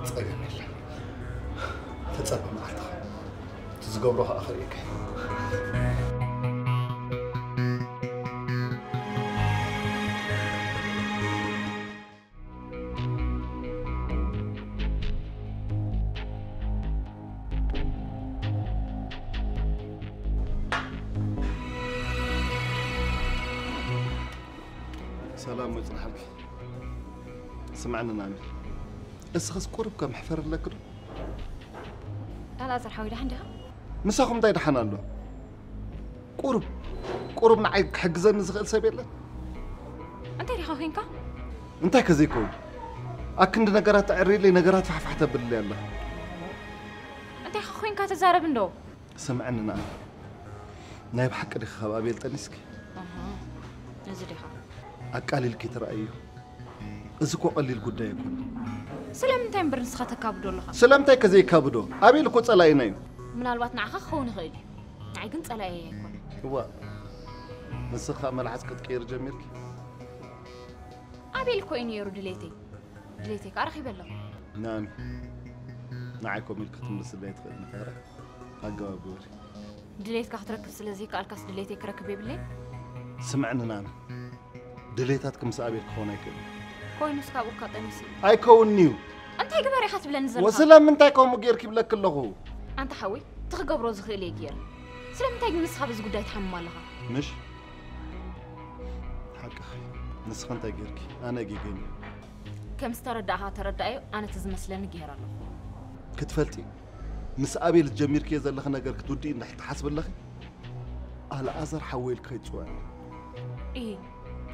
ጸገም የለን። ተጸበ መዓልትኻ። እቲ ዝገብሮ ኸኣ ክርእየካ እየ። ሰላም ወይ ጽናሓልኪ። ስምዕኒ ናኒ፣ እስኽስ ቁሩብ ከም ሕፈር ኣለኪ ዶ? ኣልኣዛር ሓወይ ደሓን ዲኻ? ምሳኹም እንታይ ደሓን ኣሎ? ቁሩብ ቁሩብ ንዓይ ክሕግዘኒ ዝኽእል ሰብ የለን? እንታይ ዲኻ ኮንካ? እንታይ ከዘይከውን ኣክንዲ ነገራት ተዕርይለይ ነገራት ፋሕፋሕ ተብልለይ ኣላ። እንታይ ኮንካ ትዛረብ እንዶ? ስምዕኒ ናኒ፣ ናይ ብሓቂ ዲኺ ካብ ኣቤል ጠኒስኪ? እዚ ዲኻ? ኣቃሊልኪ ትረኣዩ። እዚ እኮ ቀሊል ጉዳይ ኣይኮነ። ስለምንታይ እምበር ንስኻ ተካብዶ ኣለኻ? ስለምንታይ ከዘይካብዶ? ኣቤል እኮ ጸላኢና እዩ። ምናልባት ንዓኻ ክኸውን ይኽእል እዩ፣ ንዓይ ግን ጸላኢ ኣይኮነ። እዋ፣ ንስኻ መልዓጽ ክትቀይር ጀሚርኪ? ኣቤል እኮ እዩ ነይሩ ድሌተይ፣ ድሌተይ ከዓ ረኺበ ኣለኹ። ናኒ፣ ንዓይ ኮም ኢልኪ ክትምልስለይ ኣይትኽእልን ኢኺ። ኣገባብ ግበሪ። ድሌትካ ክትረክብ ስለ ዘይከኣልካስ ድሌተይ ክረክብ የብለይ? ስምዕኒ ናኒ፣ ድሌታትኪ ምስ ኣቤል ክኸውን ኣይክእልን። ኮይኑስ ካብኡ እካ ጠኒሱ። ኣይከውንን'ዩ። እንታይ ግበር ኢኻ ትብለኒ ዘለኻ? ወስለምንታይ ከምኡ ጌርኪ ይብለኪ ኣለኹ? ኣንታ ሓወይ፣ እቲ ክገብሮ ዝኽእል እየ ገይረ። ስለምንታይ ግን ንስኻ በዚ ጉዳይ ትሓምም ኣለኻ? ምሽ ሓቅኺ። ንስኺ እንታይ ጌርኪ? ኣነ ጌገኝ። ከም ዝተረዳእኻ ተረዳኣዮ፣ ኣነ እቲ ዝመስለኒ ገይረ ኣለኹ። ክትፈልጢ፣ ምስ ኣቤል ጀሚርክዮ ዘለኺ ነገር ክትውድኢ እንድሕር ትሓስቢ ኣለኺ፣ ኣልኣዛር ሓወይ ኢልኪ ከይትጽውዕኒ። እሂ፣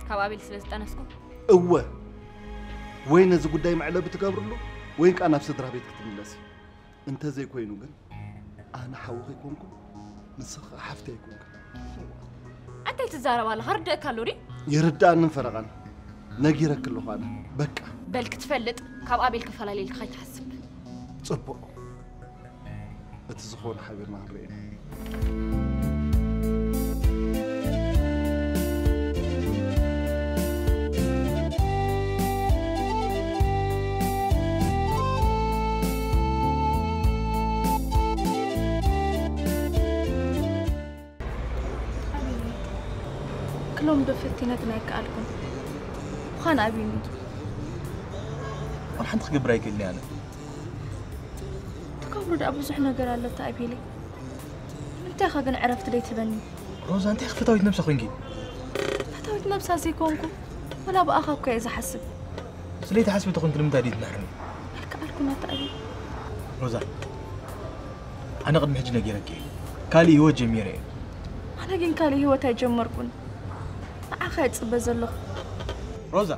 ካብ ኣቤል ስለ ዝጠነስኩ? እወ፣ ወይ ነዚ ጉዳይ መዕለቢ ትገብርሉ ወይ ከኣ ናብ ስድራ ቤት ክትምለሲ። እንተዘይኮይኑ ግን ኣነ ሓውኺ ኣይኮንኩን፣ ንስኺ ከኣ ሓፍተይ ኣይኮንክን። እንታይ ትዛረብ ኣለኻ? ርድእካ ኣሎ ድዩ? ይርድኣንን ፈረቓን ነጊረኪ ኣለኹ ኣነ። በቃ። በል ክትፈልጥ ካብ ኣቤል ክፈላልየልካ ከይትሓስብ። ጽቡቕ። እቲ ዝኾነ ሓቢርና ክንርኢ ኢና። ክሎም ዶ ፈቲነ ግን ኣይከኣልኩን። ምዃን ኣብዩኒ። ዋላ ሓንቲ ክገብር ኣይክእልን ኣነ። ትገብሮ ደኣ ብዙሕ ነገር ኣሎ ኣቤለይ። ንምንታይ ኢኻ ግን ዕረፍቲ ደይትህበኒ? ሮዛ፣ እንታይ ፈታዊት ነብሳ ኮንኪ? ፈታዊት ነብሳ ዘይኮንኩ፣ ወላ ብኣኻ እኮ እየ ዝሓስብ። ስለይትሓስቢ ተኾንኪ ንምንታይ ደይትምሕርኒ? ኣይከኣልኩን ኣቤል። ሮዛ፣ ኣነ ቅድሚ ሕጂ ነጊረኪ እየ። ካልእ ህይወት ጀሚረ እየ። ኣነ ግን ካልእ ህይወት ኣይጀመርኩን። ንዓኻ እየ ዝጽበ ዘለኹ። ሮዛ፣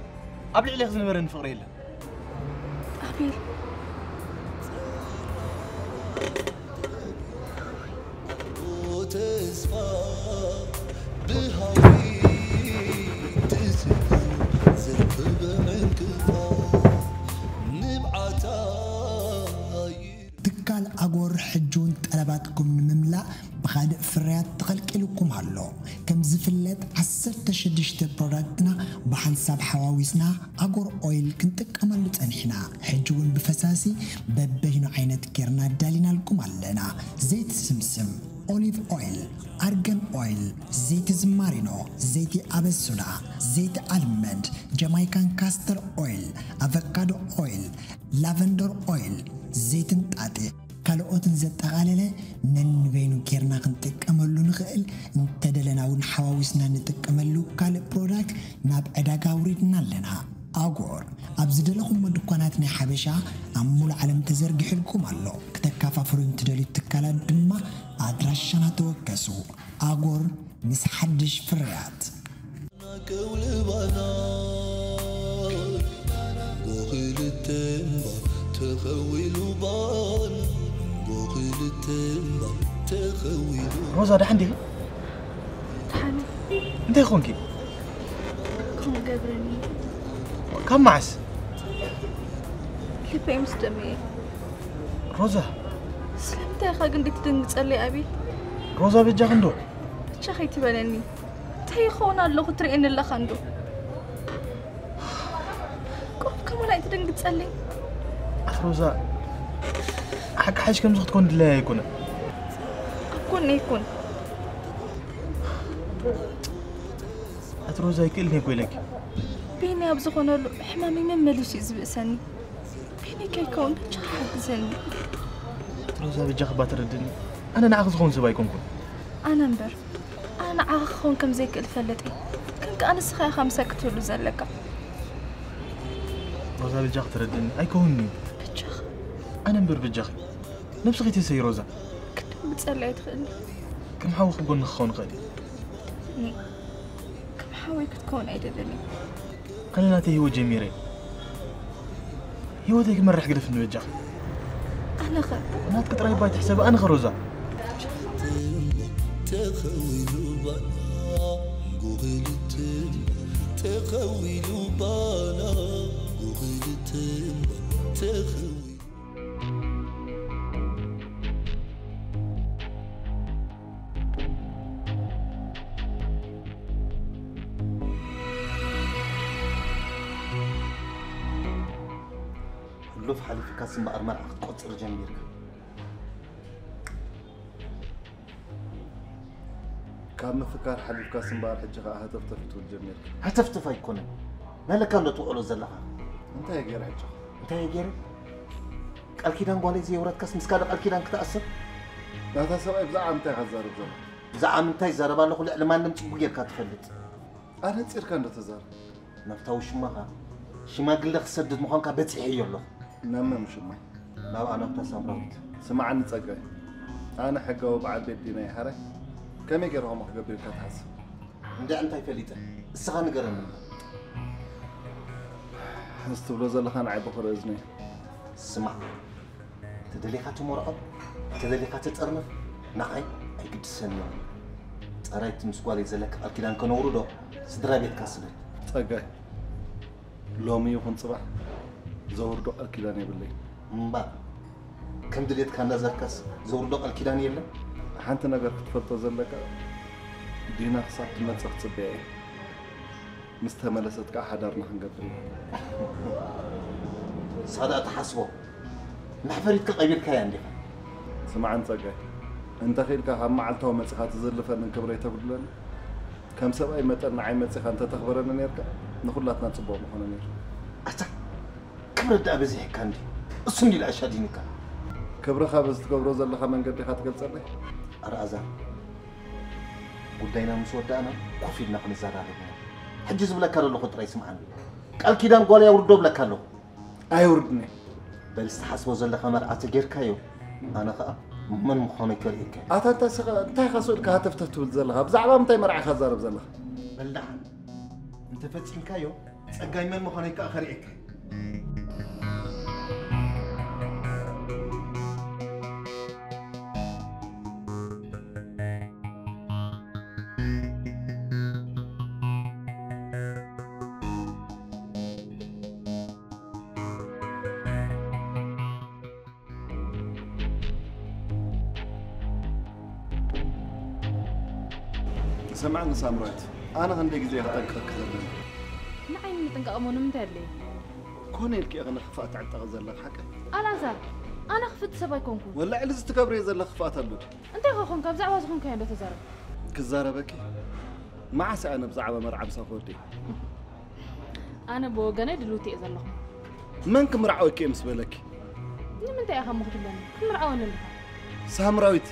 ኣብ ልዕሌኺ ዝነበረኒ ፍቕሪ የለን። ኣቤል። ተስፋ ብሃዊ ትዝብሉ ዝርክብ ዕንቅፋ ንብዓታ ትካል ኣጎር ሕጂ እውን ጠለባትኩም ንምምላእ ብኻልእ ፍርያት ተኸልቂሉኩም ኣሎ። ከም ዝፍለጥ ዓሰርተ ሽዱሽተ ፕሮዳክትና ብሓንሳብ ሓዋዊስና ኣጎር ኦይል ክንጥቀመሉ ጸኒሕና። ሕጂ እውን ብፈሳሲ በበይኑ ዓይነት ጌርና ኣዳሊናልኩም ኣለና። ዘይቲ ስምስም፣ ኦሊቭ ኦይል፣ ኣርገን ኦይል፣ ዘይቲ ዝማሪኖ፣ ዘይቲ ኣበሱዳ፣ ዘይቲ ኣልመንድ፣ ጀማይካን ካስተር ኦይል፣ ኣቨካዶ ኦይል፣ ላቨንደር ኦይል፣ ዘይቲ እንጣጢዕ ካልኦትን ዘጠቓለለ ነንበይኑ ጌርና ክንጥቀመሉ ንኽእል። እንተደለና እውን ሓዋዊስና ንጥቀመሉ ካልእ ፕሮዳክት ናብ ዕዳጋ ኣውሪድና ኣለና። ኣጎር ኣብ ዝደለኹሞ ድኳናት ናይ ሓበሻ ኣብ ሙሉእ ዓለም ተዘርጊሑልኩም ኣሎ። ክተከፋፍሉ እንትደልዩ ትካላት ድማ ኣድራሻና ተወከሱ። ኣጎር ምስ ሓድሽ ፍርያት። ከውልባና ጎኽልተምባ ተኸዊሉ ባን ጎኽልተምባ ተኸዊሉ ሮዛ፣ ደሓን ዲኺ? ደሓን። እንታይ ኾንኪ? ከምኡ ገብረኒ። ካብ መዓስ? ልበይ ምስ ደመየ። ሮዛ። ስለምንታይ ኢኻ ግን ደይትደንግጸለይ ኣቤል? ሮዛ፣ በጃኺ እንዶ። ብቻ ከይትበለኒ። እንታይ ይኸውን ኣለኹ ትርእየኒ ኣለኻ እንዶ? ቆም ከማን ኣይትደንግጸለይ። ኣቲ ሮዛ፣ ሓቂ ሓይሽ ከምዚ ክትኮን ድለያ ኣይኮነ። ኣብ ጎነይ ኩን። ኣቲ ሮዛ፣ ኣይክእልን እየ እኮ ኢለኪ። ቤኒ ኣብ ዝኾነሉ ሕማመይ መመሊሱ እዩ ዝብእሰኒ። ቤኒ ከይከውን ብቻ ሓግዘኒ። ኣቲ ሮዛ፣ በጃኺ እባ ተረድእኒ። ኣነ ንዓኺ ዝኸውን ሰብ ኣይኮንኩን። ኣነ እምበር፣ ኣነ ንዓኻ ክኸውን ከም ዘይክእል ፈልጥ እየ። ከም ከኣ ንስኻ ኢኻ ምሳይ ክትህሉ ዘለካ። ሮዛ፣ በጃኺ ተረድእኒ። ኣይከውንን'ዩ። በጃኻ። ኣነ እምበር በጃኺ። ነብስኺ ተሰይ ሮዛ። ክትምጸላ ኣይትኽእልን። ከም ሓውኺ ጎንኺ ክኸውን ይኽእል እየ። እኔ ከም ሓወይ ክትከውን ኣይደልን። ኣነ ናተይ ህይወት ጀሚረ እየ። ህይወተይ ክመርሕ ግደፍኒ በጃኺ። ኣነኸ? ናትኪ ጥራይ እባ ኣይትሕሰቢ፣ ኣነኸ ሮዛ? ተኸዊሉ ባና ጉኽልትም ተኸዊሉ ባና ጉኽልትም ተኸዊሉ ሕሉፍ ሓሊፍካስ እምበኣር መርዓ ክትቆጽር ጀሚርካ። ካብ ምፍካር ሓሊፍካስ እምበኣር ሕጂ ከኣ ሃተፍተፍ ክትብል ጀሚርካ። ሃተፍተፍ ኣይኮነን። መለካ እንዶ ትውዕሎ ዘለኻ። እንታይ ገይረ ሕጂ? እንታይ ገይረ? ቃል ኪዳን ጓለይ ዘየውረድካስ ምስ ካልእ ቃል ኪዳን ክትኣስር? ናታ ሰብኣይ ብዛዕባ ምንታይ ኢኻ ትዛረብ ዘለኻ? ብዛዕባ ምንታይ ይዛረብ ኣለኹ? ልዕሊ ማንም ጽቡቕ ጌርካ ትፈልጥ። ኣነጺርካ እንዶ ተዛረብ። ናብታ ውሽማኻ ሽማግለ ክሰድድ ምዃንካ በጺሐዮ ኣለኹ። ናብ መን ውሽማ? ናብኣ ናብታ ሳምራዊት። ስምዓኒ ጸጋይ፣ ኣነ ሕጋዊ በዓል ቤት ዲና እየ። ሓራይ ከመይ ገይረ ከምኡ ክገብር ኢልካ ትሓስብ? እንድዒ እንታይ ፈሊጠ? እስኻ ንገረኒ እምበር። እዚ ትብሎ ዘለኻ ንዓይ ብኹሪ እዝኒ እዩ። ስማዕ፣ ተደሊኻ ትመርዖ፣ ተደሊኻ ትጠርንፍ፣ ንዓይ ኣይግድሰንን እዩ። ጸራይ እቲ ምስ ጓለይ ዘለካ ቃል ኪዳን ከነውርዶ ስድራ ቤትካ ስደድ። ጸጋይ፣ ሎሚ ይኹን ጽባሕ ዘውርዶ ቃል ኪዳን የብለይን። እምባ፣ ከም ድሌትካ እንዳዘርካስ ዘውርዶ ቃል ኪዳን የለን። ሓንቲ ነገር ክትፈልጦ ዘለካ፣ ዲና ክሳብ ትመጽእ ክጽበያ እየ። ምስ ተመለሰት ከኣ ሓዳርና ክንገብር ኢና። ንስኻ ደኣ ትሓስቦ መሕፈሪትካ ቀቢርካያ እንዲኻ። ስምዓኒ ጸጋይ፣ እንተ ኺኢልካ ካብ መዓልታዊ መጺኻ ትዝልፈንን ክብረይ ተጉድለኒ። ከም ሰብኣይ መጠን ንዓይ መጺኻ እንተ ተኽብረኒ ኔርካ፣ ንኹላትና ጽቡቕ ምኾነ ኔሩ። ኣታ ክብረት ደኣ በዚሕካ እንዲ፣ እሱ እንዲ ደኣ ሻዲንካ። ክብርኻ በዚ ትገብሮ ዘለኻ መንገዲ ኢኻ ትገልጸለይ? ኣርኣዛ፣ ጉዳይና ምስ ወዳእና ኮፍ ኢልና ክንዘራረብ ኢና። ሕጂ ዝብለካ ዘለኹ ጥራይ ስምዓኒ። ቃል ኪዳን ጓል ያውርዶ ብለካ ኣለኹ። ኣየውርድን እየ። በል፣ ዝተሓስቦ ዘለኻ መርዓ ተጌርካዮ፣ ኣነ ኸኣ መን ምዃነይ ከርእየካ እየ። ኣታ እንታይ ስኻ፣ እንታይ ኢኻ ስቕ ኢልካ ሃተፍተፍ ትብል ዘለኻ? ብዛዕባ ምንታይ መርዓ ኢኻ ትዛረብ ዘለኻ? በል ደሓን፣ እንተፈጺምካዮ፣ ጸጋይ መን ምዃነይ ከኣ ከርእየካ እየ። ስምዕኒ ሳምራዊት፣ ኣነ ክንደይ ግዜ እየ ከጠንቅቐኪ ዘለኒ? ንዓይ ንምጥንቃቕ እሞ ንምንታይ ኣድለየ? ኮነ ኢልኪ ኢኺ ንኽፍኣት ትዕጠቒ ዘለኺ ሓቀይ? ኣልኣዛር፣ ኣነ ክፍእቲ ሰብ ኣይኮንኩን። ወላ ልዕሊ እዚ ትገብርዮ ዘለኺ ክፍኣት ኣሎ ድዩ? እንታይ ከ ኾንካ? ብዛዕባ ዝኾንካዮ እንዶ ተዛረብ። ክዛረበኪ? መዓስ እየ ኣነ ብዛዕባ መርዓ ምሳኺ ወዲኤ? ኣነ ብወገነይ ድልውቲ እየ ዘለኹ። መን ክምርዓወኪ እየ ምስ በለኪ? ንምንታይ ኢኻ እሞ ክትብለኒ? ክትምርዓወኒ ኣለኻ። ሳምራዊት፣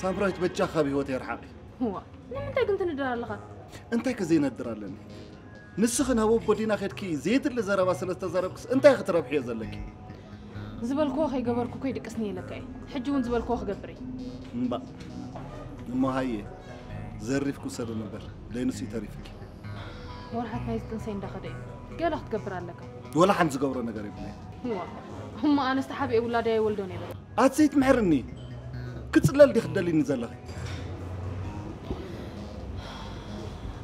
ሳምራዊት በጃኻ ካብ ህይወተይ ርሓቒ። እዋ፣ ንምንታይ ግን ትንድር ኣለኻ? እንታይ ከ ዘይነድር ኣለኒ? ንስኺ ናብ ኣቦ ዲና ኬድኪ ዘየድሊ ዘረባ ስለ ዝተዛረብክስ እንታይ ክትረብሕዮ ዘለኪ? ዝበልክዎ ከይገበርኩ እኮ ይድቅስኒ ኢለካ እየ። ሕጂ እውን ዝበልክዎ ክገብር እየ። እምባእ። እሞ ሃየ፣ ዘሪፍኪ ውሰድኒ እምበር፣ ደይንስ እዩ ተሪፍኪ። ወርሓት ናይዚ ጥንሰይ እንዳኸደ እዩ። ገለ ክትገብር ኣለካ። ወላ ሓንቲ ዝገብሮ ነገር የብለይን። እዋ፣ እሞ ኣነስ ተሓቢኤ ውላደይ ኣይወልዶን እየ በል። ኣቲ ዘይትምሕርኒ፣ ክጽለል ዲኺ ትደልይኒ ዘለኺ?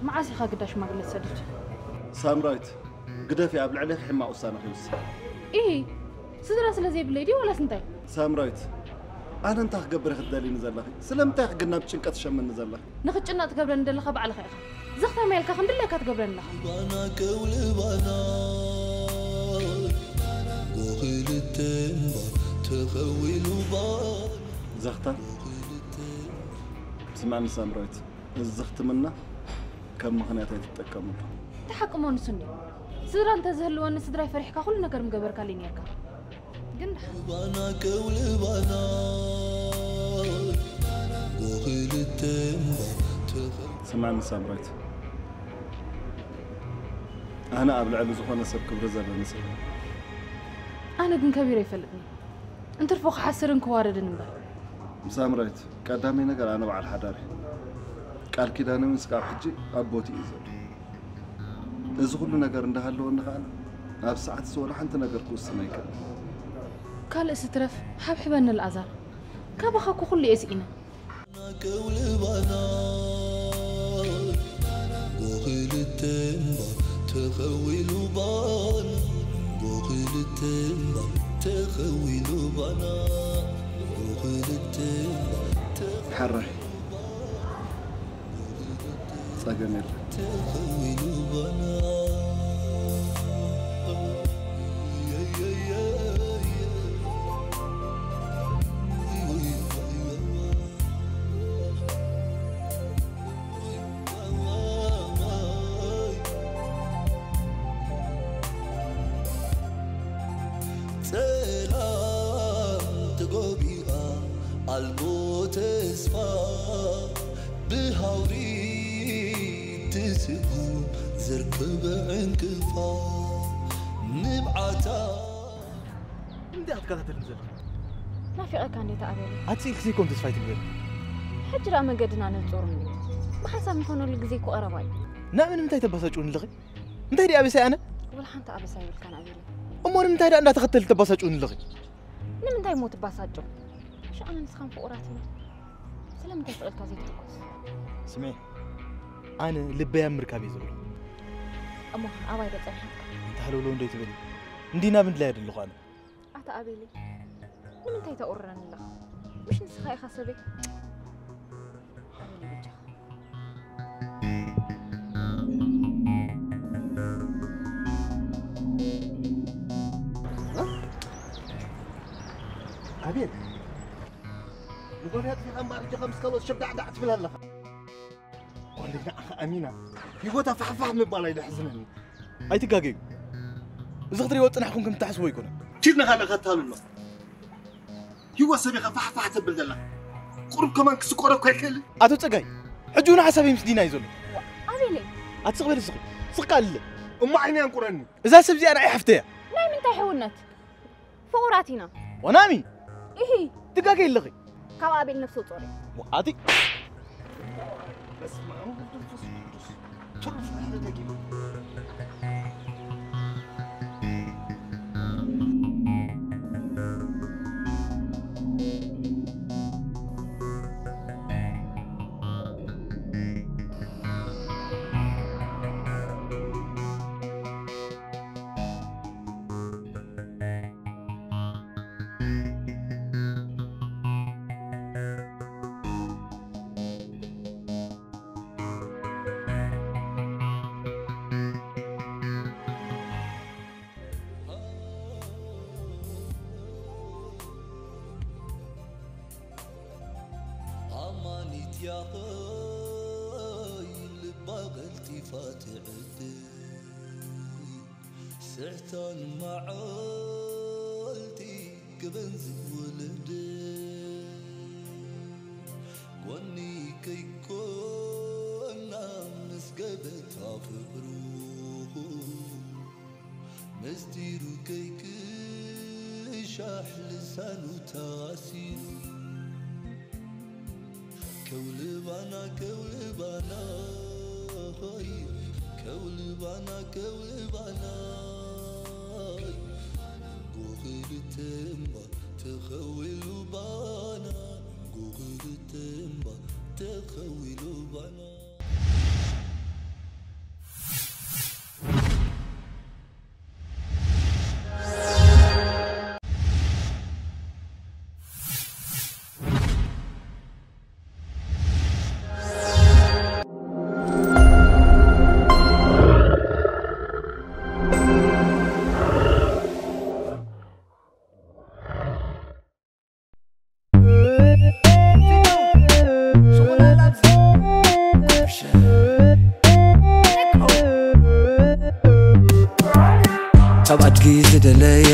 መዓስ ኢኻ ግዳ ሽማግለ ትሰድድ? ሳምራዊት፣ ግደፊ፣ ኣብ ልዕሌኺ ሕማቕ ውሳነ ከይውስን። ኢሂ፣ ስድራ ስለ ዘይብለይ ድዩ ዋላስ እንታይ? ሳምራዊት፣ ኣነ እንታይ ክገብር ኢኺ ትደልይኒ ዘለኺ? ስለምንታይ ኢኺ ግን ናብ ጭንቀት ትሸምኒ ዘለኺ? ንኽትጭነቕ ትገብረኒ ዘለኻ ባዕልኻ ኢኻ። ዘኽታም ኢልካ ከም ድላይካ ትገብረኒ ኣለኻ። ባና ከውሊ ባና፣ ብኽልተ እምባ ተኸዊሉ ባና። ዘኽታም? ስምዕኒ ሳምራዊት፣ እዚ ዘኽትምና ከም ምኽንያት ኣይትጠቀምሉ። እቲ ሓቂ እሞ ንሱ እንድዩ። ስድራ እንተዝህልወኒ ስድራይ ፈሪሕካ ኩሉ ነገር ምገበርካለይ ኔርካ። ግን ደሓን። ባና ከውሊ ባና፣ ብኽልተ እምባ ተኸ- ስምዕኒ ሳምራዊት፣ ኣነ ኣብ ልዕሊ ዝኾነ ሰብ ክብሪ ዘለኒ ሰብ እየ። ኣነ ግን ከቢረ ኣይፈልጥን እየ። እንትርፎ ክሓስርን ክዋረድን እምበር። ሳምራዊት፣ ቀዳመይ ነገር ኣነ በዓል ሓዳር እየ። ቃል ኪዳነ እውን ስጋብ ሕጂ ኣብ ቦትኡ እዩ ዘሎ። እዚ ኩሉ ነገር እንዳሃለወኒ ከኣ ኣብዚ ሰዓት እዚ ወላ ሓንቲ ነገር ክውስን ኣይክእልን። ካልእስ ትረፍ ሓብሕበኒ ኣልኣዛር። ካባኻ እኮ ኩሉ እየ ስኢነ። ከውልባና ብኽልተ እምባ ተኸዊሉ ባና ብኽልተ እምባ ተኸዊሉ ባና ብኽልተ እምባ ሕራይ ጸገም የለን። ተኸዊሉ ባና ጸላም ተጎቢኣ ኣልቦ ተስፋ ብሃውሪ ትስጉም ዘርከበ ዕንቅፋ ንብዓታ እንታይ ክትከታተልን ዘለኻ? ናፊቐካ እንዴ ተኣበለ? ኣትስኢልኪ ዘይኮን ተስፋ ኣይትግበሪ። ሕጂ ደኣ መገድና ንጹር እንድዩ። ብሓሳብ ንኾነሉ ግዜ እኮ ቀረባ እዩ። ናበይ ንምንታይ ተባሳጭውን ኣለኺ? እንታይ ድኣ ኣበሳይ ኣነ? ወላ ሓንቲ ኣበሳ ይብልካን ኣቤለ። እሞ ንምንታይ ደኣ እንዳተኸተል ተባሳጭውን ኣለኺ? ንምንታይ እሞ ትባሳጮ? ሽኣነ ንስኻን ፍቑራት ኢና። ስለምንታይ ስቕ ኢልካ ዘይትሕጎስ? ስምዒ፣ ኣነ ልበይ ኣብ ምርካብ እየ ዝብሎ። እሞ ኣባይ ዶ ጸኒሓትካ? እንታይ ሃለውለው እንዶ ኣይትበሊ። እንዲና ብንድላይ እየ ዘለኹ ኣነ። ኣታ ኣቤለይ፣ ንምንታይ ተቑርረኒ ኣለኻ? ምሽ ንስኻ ኢኻ ሰበይ? ኣቤለይ በጃኻ። ኣቤል፣ ንጎርያ ኣጥፊኻ እምበኣር እጆኻ ምስ ካልኦት ሸብዳዕዳዕ ትብል ኣለኻ። ወለይ ንዓኻ ኣሚና ህይወታ ፋሕፋሕ ምባል ኣይደሕዝነኒ። ኣይትጋገዩ። እዚ ክትሪእዎ ዝጸናሕኩም ከም ትሓስቦ ኣይኮነን። ኪድ ንኻልእ ከታልሎ። ህይወት ሰብ ኢኻ ፋሕፋሕ ተብል ዘላ። ቁሩብ ከማን ክስቆረ እኮ ኣይክእልን። ኣቶ ጸጋይ፣ ሕጂ እውን ሓሳበይ ምስ ዲና እዩ ዘሎ። ኣቤለይ፣ ኣቲ ስቕ በል እስኺ። ስቕ ኣልለ። እሞ ዓይኒ ኣንቁረኒ። እዛ ሰብ እዚኣ ንዓይ ሓፍተይ እያ። ናይ ምንታይ ሕውነት? ፍቑራት ኢና። ወናሚ፣ ኢሂ፣ ትጋገይ ኣለኺ። ካብ ኣቤል ነፍሲ ውጾር እዩ። ኣቲ በስመ ኣብ ወወልድ ወመንፈስ ቅዱስ። ትሩፍ ኣሕለ ደጊም። ኣማኒት ያኸይ ልባ ቀልጢፋ ትዕድል ስሕታን መዓልቲ ክበን ዝውልድ ጎኒ ከይኮና ምስ ገበታ ፍቕሩ ምስጢሩ ከይቅሻሕ ልሳኑ ታሲሩ ከውልባና ከውልባና ኾይ ከውልባና ከውልባና ጎኽልተ እምባ ተኸዊሉ ባና ጎኽልተ እምባ ተኸዊሉ ባና ካብ ኣድጊ ዝደለየ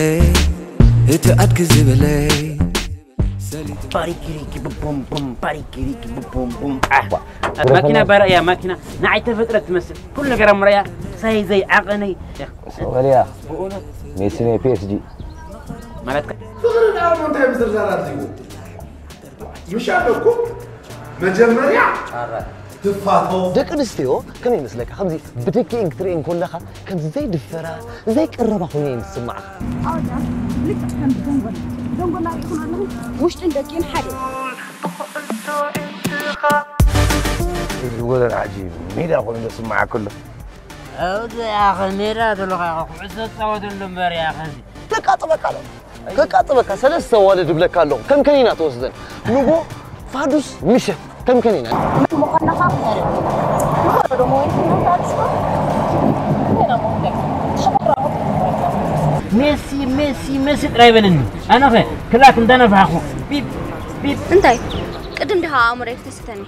እቲ ኣድጊ ዝበለይ ሰሊጥ ባሪኪሪኪ ቡም ቡም ባሪኪሪኪ ቡም ቡም ማኪና ባራ እያ ማኪና ንዓይ ተፈጥረት ትመስል ኩሉ ነገር ኣምራ እያ እንታይ ዘይዓቐነይ ሰው በሊያ ብእውነት ሜሲ ናይ ፒ ኤስ ጂ ማለት ፍቕሪ ደኣ እሞ እንታይ ምዝርዛር ኣድልዩ? ምሽ ኣለኩም መጀመርያ ትፋተው። ደቂ ኣንስትዮ ከመይ ይመስለካ ከምዚ ብደቂኤን ክትርእየን ከለኻ ከምዚ ዘይድፈራ ዘይቀረባ ኮይነ እየን ዝስምዓኻ ኣወዳ ልክዕ ከም ደንጎላ ደንጎላ ርኢኹም ኣለኹም ውሽጥን ደቂን ሓደ እዩ እዚ ወለድ ዓጂ ሜዳ ኮይኑ ዘስምዓካ ኣሎ ኣብዚ ኣኸ ሜዳ ዘለኻ ኢኻ ኩዕሶ ትፃወተሉ እምበር እያ ኸዚ ከቃጥበካ ኣሎ ከቃጥበካ ሰለስተ ዋልድ እብለካ ኣለኹ ከም ከኒና ተወስደን ንጎ ፋዱስ ምሸት ከም ከኒና ምዃንኻ ክነርኢ ንኸዶ ሞይት ነታድስኮ ሜሲ ሜሲ ሜሲ ጥራይ በለኒ ኣነኸ ክላክ እንዳነፋሕኹ ቢብ ቢብ እንታይ ቅድም ድኻ ኣእምሮይ ክተስተኒ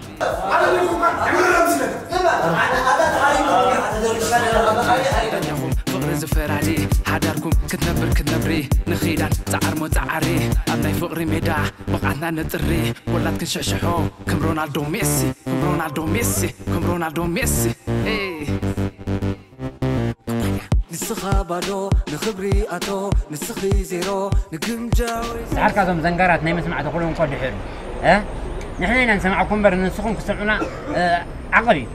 ፍቕሪ ዝፈራዲ ሓዳርኩም ክትነብር ክትነብሪ ንኺዳን ፃዓርሞ ፃዓሪ ኣብ ናይ ፍቕሪ ሜዳ ብቕዓትና ነጥሪ ወላድ ክንሽሕሽሖ ከም ሮናልዶ ሜሲ ከም ሮናልዶ ሜሲ ከም ሮናልዶ ሜሲ ኤይ። ንስኻ ባዶ ንኽብሪ ኣቶ ንስኺ ዜሮ ንግምጃዊ ዳሕርካ እዞም ዘንጋራት ናይ ምስማዕ ተኽእሎ እንኮ ድሕር እ ንሕና ኢና ንሰማዕኩም እምበር ንስኹም ክሰምዑና እ፣ ዓቕል እዩ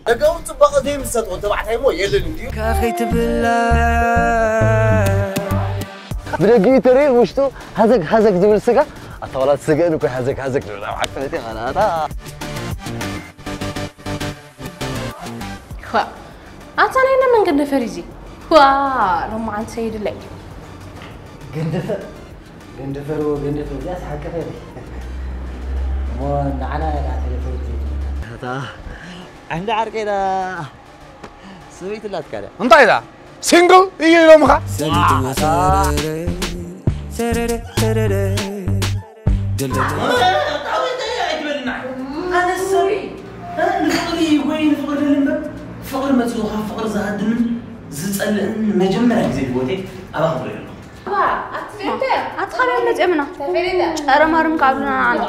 ደጋዊ ፅባቐ ዘይምሰጥኦ ተባዕታይ ሞ የለን እንድዩ ከኸይትብላ ብደጊኡ ተሪር ውሽጡ ሃዘግ ሃዘግ ዝብል ስጋ ኣታዋላት ስገእን እኮ ሃዘግ ሃዘግ ዝብል ኣብ ዓቅነቲ ኸላታ ኳ ኣታ ናይ ነመን ገንደፈር እዚ ኳ ሎማዓንቲ ሰይድለይ ገንደፈር ገንደፈር ገንደፈር እዚኣ ስሓቀፈ እሞ ንዓና ዳ ተለፈት ዘይትምታ ኣታ ዓንዲ ዓርከይ ዳ ሰበይቲ ላትካ ዳ እንታይ ዳ ሲንግል እዩ ኢሎምኻ ንፍቅሪ ወይ ንፍቅሪ ደሊ እምበር ፍቅሪ መፂኡ ካብ ፍቅሪ ዝሃድምን ዝፀልእን መጀመርያ ግዜ ህይወተይ ኣባኻ ክሪኦ ኣለኹ ኣትኻበ መፅኦምና ጨረማርም ካብሉና ንዓና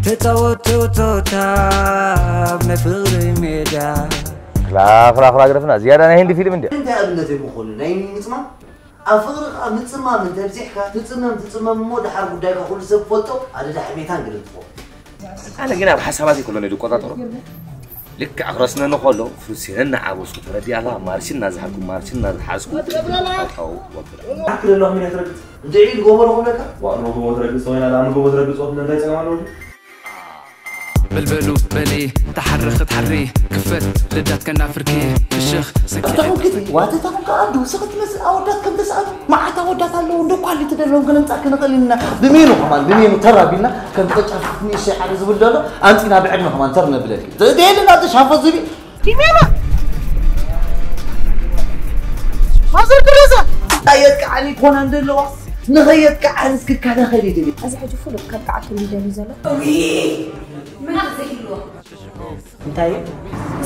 ተፃወቱ ቶታብ ናይ ፍቅሪ ሜዳ ክላፍላፍላ ግደፍና ዝያዳ ናይ ህንዲ ፊልም እንዲ እንታይ ኣብነት ይምኾኑ ናይ ምፅማም ኣብ ፍቕሪ ከዓ ምፅማም እንተብዚሕካ ትፅመም ትፅመም እሞ ድሓር ጉዳይካ ኩሉ ሰብ ፈልጦ ኣደዳ ሕሜታን ግደ ትኾ ኣነ ግን ኣብ ሓሳባት ይኮሎ ነይ ዝቆጣጠሮ ልክዕ ክረስነኒ ከሎ ፍሩሴነ እናዓበስኩ ተረዲኣላ ማርሽን እናዝሓልኩ ማርሽን እናዝሓዝኩ ታው ወግረ ክደሎ ሚና ትረግፅ እንድዒ ንጎቦ ንኹለካ ዋእ ንጎቦ ትረግፅ ኮይና ንጎቦ ትረግፅ ወትለ እንታይ ፀገም ኣለዎ በልበሉ በሊ ተሓሪ ክትሓሪ ክፈት ልዳት ከናፍርኪ ፍሽኽ ስኪ ተኹንክቲ ዋተታኹን ከኣዱ ስኽት መስል ኣወዳት ከም ተስኣሉ መዓት ኣወዳት ኣለዉ እንደ ኳሊ ትደለዎም ክነምፃ ክንኽእል ኢና ብሜኑ ከማን ብሜኑ ተራቢልና ከም ተጫፍት ንእሸ ሓደ ዝብል ዘሎ ኣምፂና ብዕድመ ከማን ተር ነብለኪ ዘእደየልና ተሻፎ ዝቢ ዲሜና ማዘር ትረዛ ኣየት ከዓኒ ኮና እንደለዋ ንኸየት ከዓኒ እስክካዳኸል ይደሊ እዚ ሕጂ ፍሉጥ ከብቅዓኩም ይደሊ ዘሎ ምናቕ ዘይብልዎ እንታይ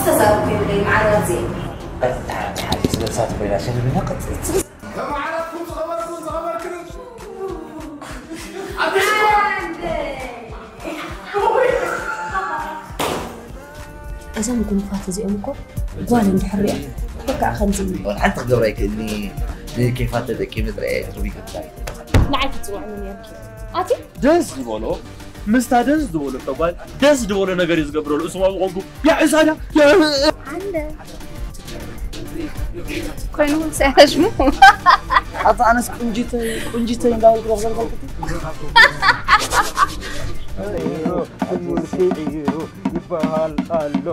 ዝተዛረብኩ የብለይ መዓልባት ዘይ ሓንቲ ስለሳት ኮይና ሸልምና ቀፅል እዞም ጉንፋት እዚኦም እኮ ጓል እንድሕር ሪኣ በቃ ከምዚ ሓንቲ ክገብራ ይክእልኒ ንኬፋት ተጠቂመ ዝረኣየ ትርጉም ይገብራ ንዓይ ክትፅውዕኒ ነርኪ ኣቲ ደስ ዝበሎ ምስታ ደስ ዝበሎ ተጓል ደስ ዝበሎ ነገር እዩ ዝገብረሉ እሱ ማብቆጉ ያዕሳዳ ኮይኑ ሰያሽሙ ኣታ ኣነስ ቁንጂተይ ቁንጂተይ እንዳበልኩ ዶ ክዘልገልኩ ይበሃል ኣሎ